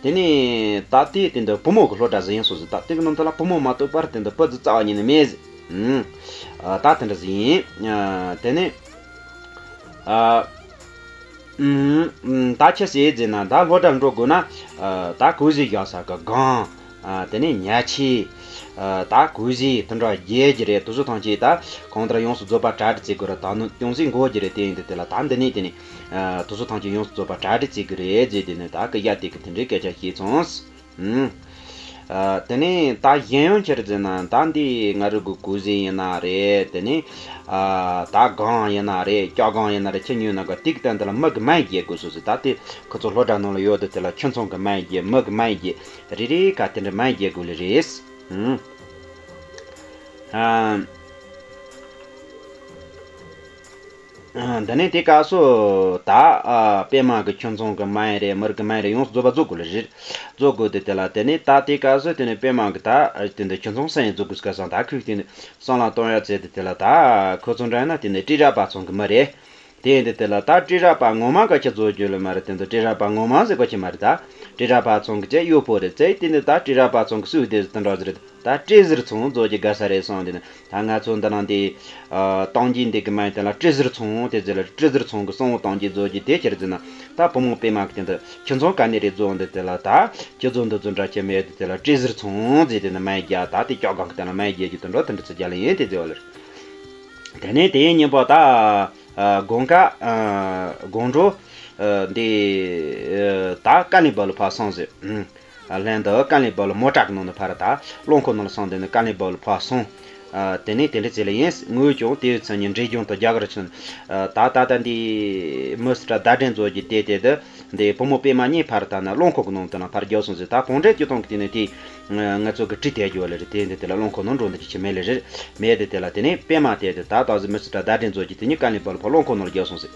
དེ་ནས་ད་དེ་དེ་འདྲ་བུ་མོ་གི་སློབ་གྲྭ་ཟིག་ཡིན་སོང་ཟིག་ད་དེ་གི་ནང་དུ་ལ་བུ་མོ་མ་གཏོགས་པར་དེ་འདྲ་བུ་ཟིག་རྩ་བ་ཉིད་ནས་མེད་ཟིག་ཨུམ། ཨ། ད་དེ་འདྲ་ཟིག་ཡིན། ཨ། དེ་ནས་ཨ། ཨུམ། ད་ཆི་ཟིག་ཟེར་ན། ད་སློབ་གྲྭ་འགྲོ་དགོས་ན། ཨ། ད་གོས་ཟས་བཞག་ས་གི་སྒང་། ཨ། དེ་ནས་ཉལ་ཆས། ཨ། ད་གོས་ཟས་དེ་འདྲ་རྒྱག་རྒྱུ་རེད། དེ་ཚོ་ཐམས་ཅད་ད་གང་ལྟར་ཡོངས་སུ་རྫོགས་པ་གྲ་སྒྲིག་བྱེད་དགོས་རེད། ད་ནི་ཅུང་ཟད་འགོར་རྒྱུ་རེད། དེ་ཡིན་དུས་དེ་ལ་ད་འདི་ནས་དེ་ནས། ཨ། དེ་ཚོ་ཐམས་ཅད་ཡོངས་སུ་རྫོགས་པ་གྲ་སྒྲིག་བྱེད་དགོས་རེད་ཟེར། དེ་ནས་ད་སྐུ་ཞབས་དེ་གིས་དེ་འདྲའི་སྐད་ཆ་བཤད་སོང་། ཨུམ། ཨ། དེ་ནས་ད་གཞན་ཡང་ཆི་རེད་ཟེར་ན། ད་འདི་ང་རང་གི་གོས་ཟས་ཡིན་ན་རེད། དེ་ནས། ཨ། ད་སྒང་ཡིན་ན་རེད། སྐྱ་སྒང་ཡིན་ན་རེད། ཁྱེད་ཉོས་ན་ག་དེ་གི་སྟེང་དེ་ལ་མི་གི་མིང་རྒྱག་དགོས་སོ་ཟེར། ད་དེ་ཁོ་ཚོ་སློབ་གྲྭ་ནང་ལ་ཡོད་དེ་དེ་ལ་ཁྱིམ་ཚང་གི་མིང་རྒྱག་མི་གི་མིང་རྒྱག་རེ་རེ་ག་དེ་འདྲ་མིང་རྒྱག་དགོས་ལེ་རེད། ཨུམ། ཨ། ཨ། འདི་ནས་དེ་སྐབས་སུ་ད། ཨ། པད་མ་གི་ཁྱིམ་ཚང་གི་མིང་རེད། མི་རིགས་ཀྱི་མིང་རེད། ཡོངས་སུ་རྫོགས་པ་རྫོགས་དགོས་ལེ་རེད། རྫོགས་དགོས་དེ་དེ་ལ་དེ་ནས་ད་དེ་སྐབས་སུ་དེ་ནས་པད་མ་གི་ད་དེ་འདི་ཁྱིམ་ཚང་གསར་རྒྱག་རྫོགས་དགོས་སྐབས་སུ་ད་ཁོས་དེ་ནས་བསམ་བློ་གཏོང་ཡ་བྱས་དེ་དེ་ལ་ད་ཁོ་ཚོ་འདྲ་ན་དེ་ནས་སྤྲེལ་རབས་པ་ཚང་གི་མི་རེད། དེ་ཡིན་དུས་དེ་ལ་ད་སྤྲེལ་རབས་པ་ངོ་མ་ག་ཁྱེད་ཚོ་རྒྱུད་ལ་མ་རེད། དེ་འདི་སྤྲེལ་རབས་པ་ངོ་མ་ཟེར་གོ་ཆེ་མ་རེད། ད་སྤྲེལ་རབས་པ་ཚང་གི་ཅེ་གཡོག་པོ་རེད་ཟེར། དེ་འདི་ད་སྤྲེལ་རབས་པ་ཚང་གི་སུས་དེ་དེ་འདྲ་ཟེར། ད་སྤྲེལ་ཟེར་ཚང་རྫོགས་ཀྱི་དགའ་ས་རེད་སོང་། དེ་ནི་ད་ང་ཚོ་འདི་ནང་དེ། ཨ། གཏོང་རྒྱུ་འདི་གི་མིང་དེ་ལ་སྤྲེལ་ཟེར་ཚང་དེ་ཟེར་ལ། སྤྲེལ་ཟེར་ཚང་གི་གསང་བ་གཏོང་རྒྱུ་རྫོགས་ཀྱི་དེ་ཁྱེར་ཟེར་ན། ད་བུ་མོ་པད་མ་གི་དེ་འདི་ཁྱིམ་ཚང་ག་ནས་རེད་རྫོགས་འདི་དེ་ལ་ད་ཁྱེད་ཚོ་འདི་ཚོ་འདྲ་ཁྱེད་མེད་དེ་དེ་ལ་སྤྲེལ་ཟེར་ཚང་ཟེར། དེ་ནི་མིང་རྒྱག་ད་དེ་སྐྱ་སྒང་གི་དེ་ལ་མིང་རྒྱག་རྒྱུ་དེ་འདྲ་དེ་འདྲ་ཚོ་རྒྱག་ལེ་ཡིན་དེ་ཟེར་བ་ལེ། དེ་ནས་དེའི་ཉིན་པ་ད། ཨ། དགོང་ཁ། ཨ། དགོང་དྲོ། ཨ། འདི། ཨ། ད་ཀ་ལིན་སྦུག་ལ་ཕར་སོང་ཟེར། ཨ། ལན་དུ་ཀ་ལིན་སྦུག་ལ་མོ་ཊ་གི་ནང་ནས་ཕར་ད་རླངས་འཁོར་ནང་ལ་སོང་། དེ་ནས་ཀ་ལིན་སྦུག་ལ་ཕར་སོང་། ཨ། དེ་ནས་དེ་འདྲ་བྱས་ལེ་ཡིན། ངོས་ཀྱང་དེའི་མཚན་ཉིད་འབྲས་ལྗོངས་དང་རྒྱ་གར་ཆེན། ཨ། ད་ད་ལྟ་འདི་མི་སི་ཊར་ཟླ་སྒྲོན་ཚོ་གི་དེ་དེ་དུ། འདི་བུ་མོ་པད་མ་གཉིས་ཕར་ད་ན་རླངས་འཁོར་གི་ནང་དུ་ན་ཕར་རྒྱག་སོང་ཟེར། ད་བོང་འདྲེ་སྤྱིར་བཏང་གི་དེ་ནས་དེ། ང་ཚོ་གི་གྲི་དེ་རྒྱུ་བ་ལེ་རེད། དེ་འདི་དེ་ལ་རླངས་འཁོར་ནང་འགྲོ་འདི་ཅི་ཆི་མེད་ལེ་རེད། མེད་དེ་དེ་ལ་དེ་ནས་པད་མ་དེ་དེ་ད་ད་གཟོད་མི་སི་ཊར་ཟླ་སྒྲོན་ཚོ་གི་དེ་གཉིས་ཀ་ལིན་སྦུག་ལ་ཕར་རླངས་འཁོར་ནང་ལ་རྒྱག་སོང་ཟེར།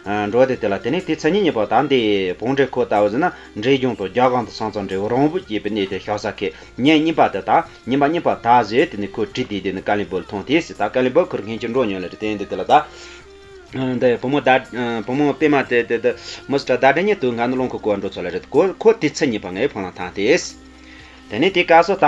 ཨ། འགྲོ་དེ་དེ་ལ་དེ་ནས་དེ་ཚེ་ཉིན་གཉིས་པ་ད་འདི་བོང་འདྲེ་ཁོ་ལྟ་བུ་ཟེར་ན་འབྲས་ལྗོངས་དང་རྒྱ་གར་དང་ས་མཚམས་འབྲེལ་བ་རོང་བོ་སྐྱེས་པའི་གནས་དེ་ཤ་ས་ཁེ། ཉིན་གཉིས་པ་དེ་ད་ཉིན་པ་གཉིས་པ་ད་ཟེར། དེ་ནས་ཁོ་གྲི་དེ་དེ་ནས་ཀ་ལིན་སྦུག་ལ་ཐོན་དེ་ཟེར། ད་ཀ་ལིན་སྦུག་ཁོར་ངན་གྱི་འགྲོ་མྱོང་ལེ་རེད། དེ་འདི་དེ་ལ་ད། འདི་བུ་མོ་ཟླ། བུ་མོ་པད་མ་དེ་དེ་དེ་མི་སི་ཊར་ཟླ་སྒྲོན་གཉིས་དུ་ང་ནི་རླངས་འཁོར་སྐོར་འགྲོ་ཚོད་ལ་རེད། ཁོ་ཁོ་དེ་ཚེ་ཉིན་པ་ངའི་ཕོ་ལ་ཐང་དེས། དེ་ནས་དེ་སྐབས་སུ་ད་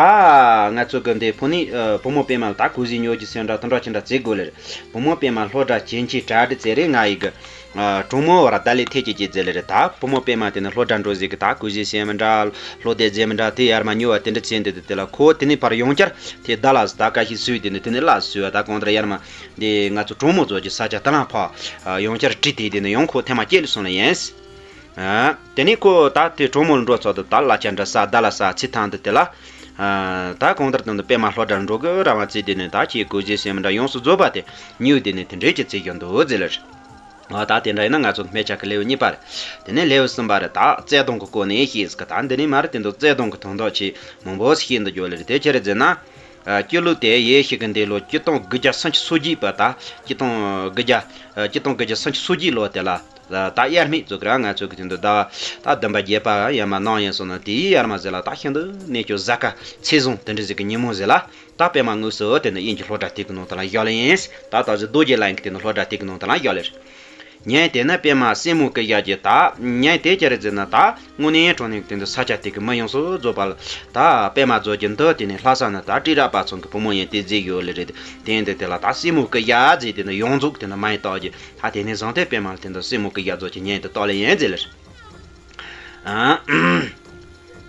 ང་ཚོ་གི་འདི་བུ་ནི་བུ་མོ་པད་མ་ལ་ད་གོས་ཟས་ཉོ་རྒྱུ་སེམས་འདྲ་དུ་འདྲ་ཅི་འདྲ་བྱེད་དགོས་ལེ་རེད། བུ་མོ་པད་མ་སློབ་གྲྭ་ཕྱིན་ཆད་གྲ་སྒྲིག་བྱས་རེད། ང་ཡི་གི་གྲོགས་མོ་བར་བརྡ་ལན་ཐེབས་ཀྱི་ཅི་ཟེར་ལེ་རེད། ད་བུ་མོ་པད་མ་དེ་ནི་སློབ་གྲྭ་འགྲོ་ཟིག་གི་ད་གོས་ཟས་སེམས་འདྲ་སློབ་དེབ་རྗེས་མི་འདྲ་དེ་ཡར་མ་ཉོ་བ་དེ་འདྲ་བྱས་འདི་དེ་དེ་ལ་ཁོ་དེ་ནས་ཕར་ཡོང་བསྐྱར་དེ་ད་ལ་ད་ཀ་ཤི་སུས་དེ་ནས་དེ་ནས་ལ་སུས་བ་ད་གང་ལྟར་ཡར་མ། འདི་ང་ཚོ་གྲོགས་མོ་ཚོ་གི་ས་ཆ་དེ་ལ་ཕར་ཡོང་བསྐྱར་གྲི་དེ་དེ་ནས་ཡང་ཁོ་ཐེངས་མ་སྐྱེལ་སོང་ལེ་ཡིན། ཨ། དེ་ནས་ཁོ་ད་དེ་གྲོགས་མོ་ལ་འགྲོ་ཚོད་དུ་ད་ལ་ཆ་འདྲ་ས་ད་ལ་ས་ཚི་ཐང་དུ་དེ་ལ། ཨ། ད་གང་ལྟར་དང་དུ་པད་མ་སློབ་གྲྭ་འགྲོ་གི་ར་བ་ཚི་དེ་ནས་ད་ཁྱེད་གོས་ཟས་སེམས་འདྲ་ཡོངས་སུ་རྫོགས་པ་དེ་ཉོས་དེ་ནས་དེ་འདྲའི་ཅི་ཚེ་གཞོན་དུ་ཟེར་ལེ་རེད། ཨ། ད་དེ་འདྲ་ཡིན་ན་ང་ཚོ་སྨད་ཆ་གི་ལེའུ་གཉིས་པ་རེད། དེ་ནས་ལེའུ་གསུམ་པ་རེད། ད་བརྩེ་དུང་གི་སྐོར་ནས་ཤེས་ཟིག་གི་ད་འདི་ནས་མ་རེད། དེ་འདུག་བརྩེ་དུང་གི་དོན་དག་ཆེ་མང་པོ་ཤེས་འདུག་རྒྱུ་ལེ་རེད། དེ་ཆི་རེད་ཟེར་ན། ཨ། སྐྱོ་ལུགས་དེ་ཡེ་ཤེས་ཀྱི་འདས་ལོ་ཆིག་སྟོང་དགུ་བརྒྱ་སུམ་ཅུ་སོ་གཅིག་པ་དང་ཆིག་སྟོང་དགུ་བརྒྱ། ཨ། ཆིག་སྟོང་དགུ་བརྒྱ་སུམ་ཅུ་སོ་གཅིག་ལོ་དེ་ལ། ད་དབྱར་སྨད་ཚོ་གི་ར་ང་ཚོ་གི་དེ་འདུག་ཟླ་བ་ད་བདུན་པ་བརྒྱད་པ་ཡར་མ་གནང་ཡིན་སོང་ན། དེའི་ཡར་མ་ཟེར་ལ་ད་ཤིན་ཏུ་གནས་སྐྱོ་གཟའ་སྐར་ཚེས་བཟང་དེ་འདྲ་ཟིག་གི་ཉིན་མོ་ཟེར་ལ། ད་པད་མ་དངོས་སུ་དེ་ནི་དབྱིན་ཇི་སློབ་གྲྭ་དེ་གི་ནང་དུ་ལ་བཞག་ལེ་ཡིན། ད་ད་གཟོད་རྡོ་རྗེ་གླིང་གི་དེ་ནི་སློབ་གྲྭ་དེ་གི་ནང་དུ་ལ་བཞག་ལེ་རེད། ཉིན་དེ་ན་པད་མ་སྲས་མོ་སྐུ་ཞབས་ཀྱི་ད་ཉིན་དེ་ཅི་རེད་ཟེར་ན། ད་དངོས་གནས་དྲང་གནས་དེ་འདི་ས་ཆ་དེ་གི་མི་ཡོངས་སུ་རྫོགས་པ་ལ་ད་པད་མ་རྫོགས་ཀྱི་འདི་དེ་ནས་ལྷ་ས་ན་ད་སྤྲེལ་རབས་པ་ཚང་གི་བུ་མོ་ཡིན་དེ་ཟེར་ཡོད་ལེ་རེད། དེ་འདི་དེ་ལ་ད་སྲས་མོ་སྐུ་ཞབས་ཟེར་དེ་ནི་ཡོངས་རྫོགས་དེ་ནི་མ་ཡིན་རྟགས་ཀྱི་ད་དེ་ནས་བཟུང་སྟེ་པད་མ་ལ་དེ་འདི་སྲས་མོ་སྐུ་ཞབས་རྫོགས་ཀྱི་ཉིན་དེ་རྟགས་ལེ་ཡིན་ཟེར་ལེ་རེད། ཨ།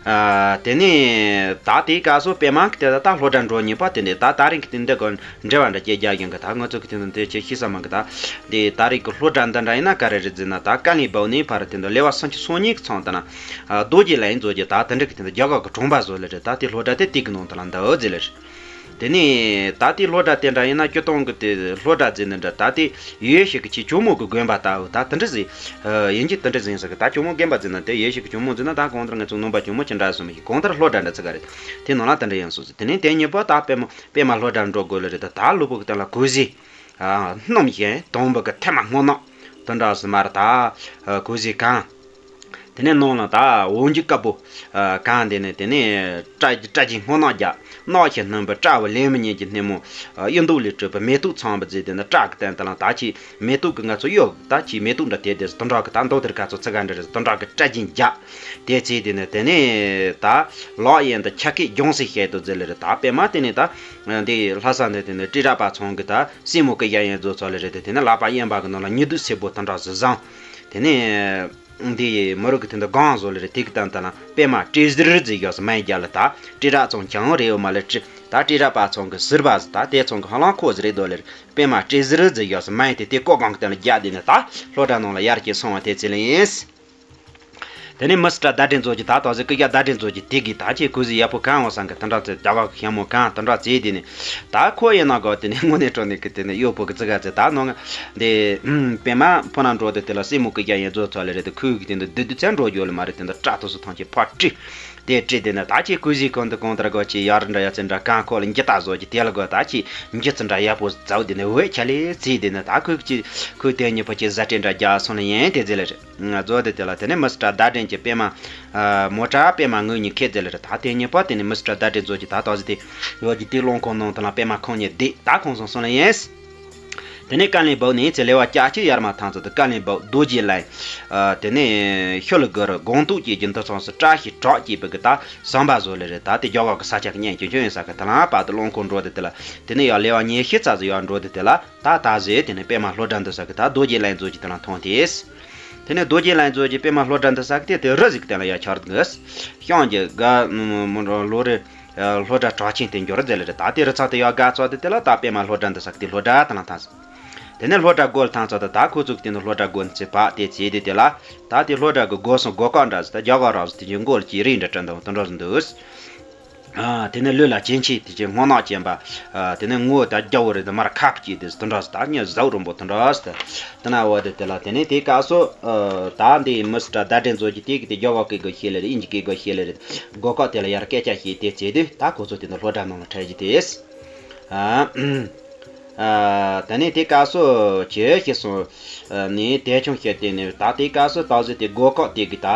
ཨ། དེ་ནས་ད་དེའི་སྐབས་སུ་པད་མ་གི་དེ་ད་ད་སློབ་གྲྭ་འགྲོ་ཉིན་པ་དེ་འདི་ད་ད་རིང་གི་དེ་འདི་གོ་འབྲེལ་བ་འདྲ་སྐྱེ་རྒྱག་ཡོང་གི། ད་ང་ཚོ་གི་དེ་འདི་དེ་ཆེ་ཤི་ས་མ་གི་ད་དེ་ད་རིང་གི་སློབ་གྲྭ་འདི་འདྲ་ཡིན་ན་ག་རེ་རེད་ཟེར་ན། ད་ཀ་ལིན་སྦུག་ནས་ཕར་དེ་འདི་ལེ་བ་སུམ་ཅུ་སོ་གཉིས་གི་ཚང་དུ་ན། ཨ། རྡོ་རྗེ་གླིང་ཡིན་ཚོ་གི་ད་དེ་འདྲ་གི་དེ་འདི་རྒྱ་གར་གི་གྲོང་པ་བཟོ་ལེ་རེད། ད་དེ་སློབ་གྲྭ་དེ་དེ་གི་ནང་དུ་ལ་འདི་འོ་ཟེར་ལེ་རེད། དེ་ནས་ད་ལྟའི་སློབ་གྲྭ་དེ་འདྲ་ཡིན་ན་སྤྱིར་བཏང་གི་དེ་སློབ་གྲྭ་ཟེར་ནི་འདྲ། ད་ལྟའི་ཡུལ་ཞིག་གི་ཆེས་ཇོ་མོ་གི་དགོན་པ་ལྟ་བུ་ད་དེ་འདྲ་ཟིག་ཡིན་གྱི་དེ་འདྲ་ཟིག་ཡིན་ཟེར་གི། ད་ཇོ་མོ་དགོན་པ་ཟེར་ན་དེ་ཡུལ་ཞིག་གི་ཇོ་མོ་ཟེར་ན་ད་གང་ལྟར་ང་ཚོ་ནང་པ་ཇོ་མོ་ཅི་འདྲ་སོང་མི་ཤེས། གང་ལྟར་སློབ་གྲྭ་འདྲ་ཚིག་ག་རེད། དེ་ནང་ལ་དེ་འདྲ་ཡིན་སོང་ཟེར། དེ་ནས་དེ་གཉིས་པོ་ད་པད་མ་པད་མ་སློབ་གྲྭ་འགྲོ་དགོས་ལེ་རེད། ད་ད་ལུས་པོ་གི་སྟེང་ལ་གོས་ཟས་སྣུམ་ཞིང་དུམ་བུ་གི་ཐལ་མོ་སྔོ་ནག་དེ་འདྲ་ཟིག་མར་ད་གོས་ཟས་གང་། དེ་ནས་ནང་ལ་ད་འོ་འཇིགས་དཀར་པོ་གང་། དེ་ནས་དེ་ནས་སྐྲ་སྐྲ་གྱི་སྔོ་ནག་རྒྱ་ནག་ཞིག་སྣུམ་པའི་སྐྲ་བོ་ལེབ་མོ་གཉིས་ཀྱི་སྣེ་མོ་གཡུ་མདོག་ལས་གྲུབ་པའི་མེ་ཏོག་ཚང་བ་བརྫིས། དེ་ནས་སྐྲ་གི་སྟེང་དེ་ལ་ད་ཅིག་མེ་ཏོག་གི་ང་ཚོ་གཡོ་ད་ཅིག་མེ་ཏོག་འདྲ་དེ་དེ་དེ་འདྲ་གི་ད་མདོག་དེར་ག་ཚོད་ཚིག་ག་འདྲ་རེད། དེ་འདྲ་གི་སྐྲ་གྱི་རྒྱ་དེ་བརྫིས། དེ་ནས་དེ་ནས་ད་ལག་གཡས་འདི་ཆ་སྐད་ལྗང་སེར་ཞལ་དུ་བརྫིས་ལེ་རེད། ད་པད་མ་དེ་ནས་ད་འདི་ལྷ་ས་འདི་དེ་ནས་སྤྲེལ་ར་པ་ཚང་གི་ད་སྲས་མོ་སྐུ་ཞབས་ཡན་རྫོགས་ཚོ་ལེ་རེད། དེ་དེ་ནས་ལག་པ་གཡོན་པ་གི་ནང་ལ་ཉི་གདུགས་སེར་པོ་དེ་འདྲ་ཟིག་བཟུང་། དེ་ནས། འདི་མི་རིགས་ཀྱི་དོན་དུ་སྒང་བཟོ་ལེ་རེད། དེ་གི་སྟེང་དེ་ལ་པད་མ་སྤྲེལ་ཟེར་ཟེར་ཡོད་ས་མ་ཡིན་རྒྱ་ལ་ད་སྤྲེལ་ར་ཚང་ཆང་རེད་འོ་མ་ལེ་སྤྲེལ་ད་སྤྲེལ་ར་པ་ཚང་གི་ཟེར་བ་ཟེར་ད་དེ་ཚང་གི་ཧ་ལམ་ཁོ་ཟེར་རེད་དོ་ལེ་རེད། པད་མ་སྤྲེལ་ཟེར་ཟེར་ཡོད་ས་མ་ཡིན་ཏེ་དེ་ཀོ་སྒང་གི་སྟེང་ལ་རྒྱ་དེ་ནི་ད་སློབ་གྲྭ་ནང་ལ་ཡར་གྱི་སོང་བ་དེ་ཚེ་ལེ་ཡིན། དེ་ནས་མི་སི་ཊར་ཟླ་སྒྲོན་མཛོད་ཀྱི་ད་དོ་ཟེར་སྐུ་ཞབས་ཟླ་སྒྲོན་མཛོད་ཀྱི་དེ་གི་ད་ཁྱེད་ཁོ་ཟེར་ཡག་པོ་གང་བ་སང་གི་དེ་འདྲ་ཚེ་རྒྱ་གར་གི་ཞྭ་མོ་གང་དེ་འདྲ་ཚེ་དེ་ནི་ད་ཁོ་ཡིན་ན་གོ་དེ་ནི་དངོས་གནས་དྲང་གནས་ཀྱི་དེ་ནི་གཡོག་པོ་གི་ཙི་ག་ཚེ་ད་ནང་དེ་པད་མ་ཕོ་ན་འགྲོ་དེ་དེ་ལ་སྲས་མོ་སྐུ་ཞབས་ཡན་རྫོགས་ཚོ་ལེ་རེད། དེ་ཁོས་གི་དེ་འདི་བདུད་བདུད་ཚན་འགྲོ་རྒྱུ་ལ་མ་རེད། དེ་འདི་སྐྲ་ཐོ་སུ་ཐང་ཆེ་ཕ་ཀྲི་དེ་ཀྲི་དེ་ནི་ད་ཁྱེད་ཁོ་ཟེར་གང་དུ་གང་ལྟར་གོ་ཆེ་ཡར་འདྲ་ཡ་ཚེ་འདྲ་གང་ཁོ་ལ་འགྱི་ད་བཟོ་གི་དེ་ལ་གོ་ད་ཁྱེད་འགྱི་ཚེ་འདྲ་ཡག་པོ་ཛའུ་དེ་ནི་འོད་ཆ་ལེ་ཚེ་དེ་ནི་ད་ཁོས་ཀྱི་ཁོས་དེ་གཉིས་པོ་ཆེ་ཟ་སྤྲེལ་འདྲ་རྒྱ་སོང་ལེ་ཡན་དེ་ཟེར་ལེ་རེད། ང་རྫོགས་དེ་དེ་ལ་དེ་ནས་མི་སི་ཊར་ཟླ་སྒྲོན་གྱི་པད་མ་མོ་ཊ་པད་མ་ངོས་གཉིས་ཁེ་དེ་ལ་རེད། ད་དེ་གཉིས་པོ་དེ་ནས་མི་སི་ཊར་ཟླ་སྒྲོན་མཛོད་ཀྱི་ད་ད་ཟི་དེ་ཡོད་ཀྱི་དེ་རླངས་འཁོར་ནང་དུ་ལ་པད་མ་ཁོང་གཉིས་བསྡད་ད་ཁོང་སོང་སོང་ལེ་ཡིན། དེ་ནས་ཀ་ལིན་སྦུག་ནས་ཚེ་ལེ་བ་ཀྱག་ཅིག་ཡར་མ་ཐང་ཚོ་དེ་ཀ་ལིན་སྦུག་རྡོ་རྗེ་གླིང་དེ་ནས་ཤུལ་གུ་རུ་སྒང་ཏོག་ཅེས་ཀྱི་འདི་ཚང་སུ་བཀྲ་ཤིས་གྲགས་ཅེས་པའི་གི་ད་ཟམ་པ་བཟོ་ལེ་རེད། ད་དེ་རྒྱ་གར་གི་ས་ཆ་གི་གཉན་གྱི་ཁྱོད་ཡིན་ས་གི་དེ་ལ་པ་དེ་རླངས་འཁོར་འགྲོ་དེ་དེ་ལ་དེ་ནས་ཡང་ལེ་བ་ཉི་ཤུ་རྩ་ཟི་ཡར་འགྲོ་དེ་དེ་ལ། ད་ད་ཟེར་དེ་ནས་པད་མ་སློབ་གྲྭ་འདི་ས་གི་ད་རྡོ་རྗེ་གླིང་མཛོད་ཀྱི་དེ་ལ་མཐོང་དེས། དེ་ནས་རྡོ་རྗེ་གླིང་མཛོད་ཀྱི་པད་མ་སློབ་གྲྭ་འདི་ས་གི་དེ་དེ་རི་ཟིག་སྟེང་ལ་ཡ་འཆར་འདུག་ཤང་གི་དགའ་མོ་ལོ་རེ་སློབ་གྲྭ་གྲགས་ཆེན་དེ་འབྱོར་ཟེར་ལེ་རེད། ད་དེ་རི་ཚང་དེ་ཡ་དགའ་ཚོ་དེ་དེ་ལ་ད་པད་མ་སློབ་གྲྭ་འདི་ས་གི་དེ་སློབ་གྲྭ་དེ་ལ་ཐང་ཟེར། དེ་ནས་སློབ་གྲྭ་སྒོ་ལ་ཐང་ཚོ་དེ་ད་ཁོ་ཚོ་གི་དེ་ནས་སློབ་གྲྭ་སྒོ་ནས་ཚེ་བག་དེ་ཚེ་དེ་དེ་ལ་ད་དེ་སློབ་གྲྭ་གི་སྒོ་སོང་སྒོ་ཀ་འདྲ་ཟེར་ད་རྒྱ་གར་རང་ཟེར་དེ་ཀྱི་མགོ་ལ་ཀྱི་རིགས་འདྲ་བྲིས་འདུག་དེ་འདྲ་ཟེར་འདུག་དེ་ནས་ལུས་ལ་གྱེན་ཆས་དེ་ཅིག་སྔོ་ནག་ཅན་པ། དེ་ནས་ངོ་ད་རྒྱ་བོ་རེད། དེ་མར་ཁ་བ་ཅིག་དེ་དེ་འདྲ་ཟེར་ད་ཉི་ཟའུ་རིང་པོ་དེ་འདྲ་ཟེར། དེ་ན་བ་དེ་དེ་ལ་དེ་ནས་དེ་སྐབས་སུ་ད་འདི་མི་སི་ཊར་ཟླ་སྒྲོན་མཛོད་ཀྱི་དེ་གི་དེ་རྒྱ་གར་སྐད་གོ་ཤེས་ལེ་རེད། དབྱིན་ཇི་སྐད་གོ་ཤེས་ལེ་རེད། སྒོ་ཁ་དེ་ལ་ཡར་སྐད་ཆ་བཤད་དེ་བྱས་དུས་ད་ཁོ་ཚོ་དེ་འདྲ་སློབ་གྲྭ་ནང་ལ་འཁྲིད་ཀྱི་དེ། དེ་ནས་དེ་སྐབས་སུ་ཇེ་ཞིག་སོང་ནས་དེ་ཆུང་བཤད་དེ་ནས་ད་དེ་སྐབས་སུ་ད་གཟོད་དེ་སྒོ་ཁ་དེ་གི་ད་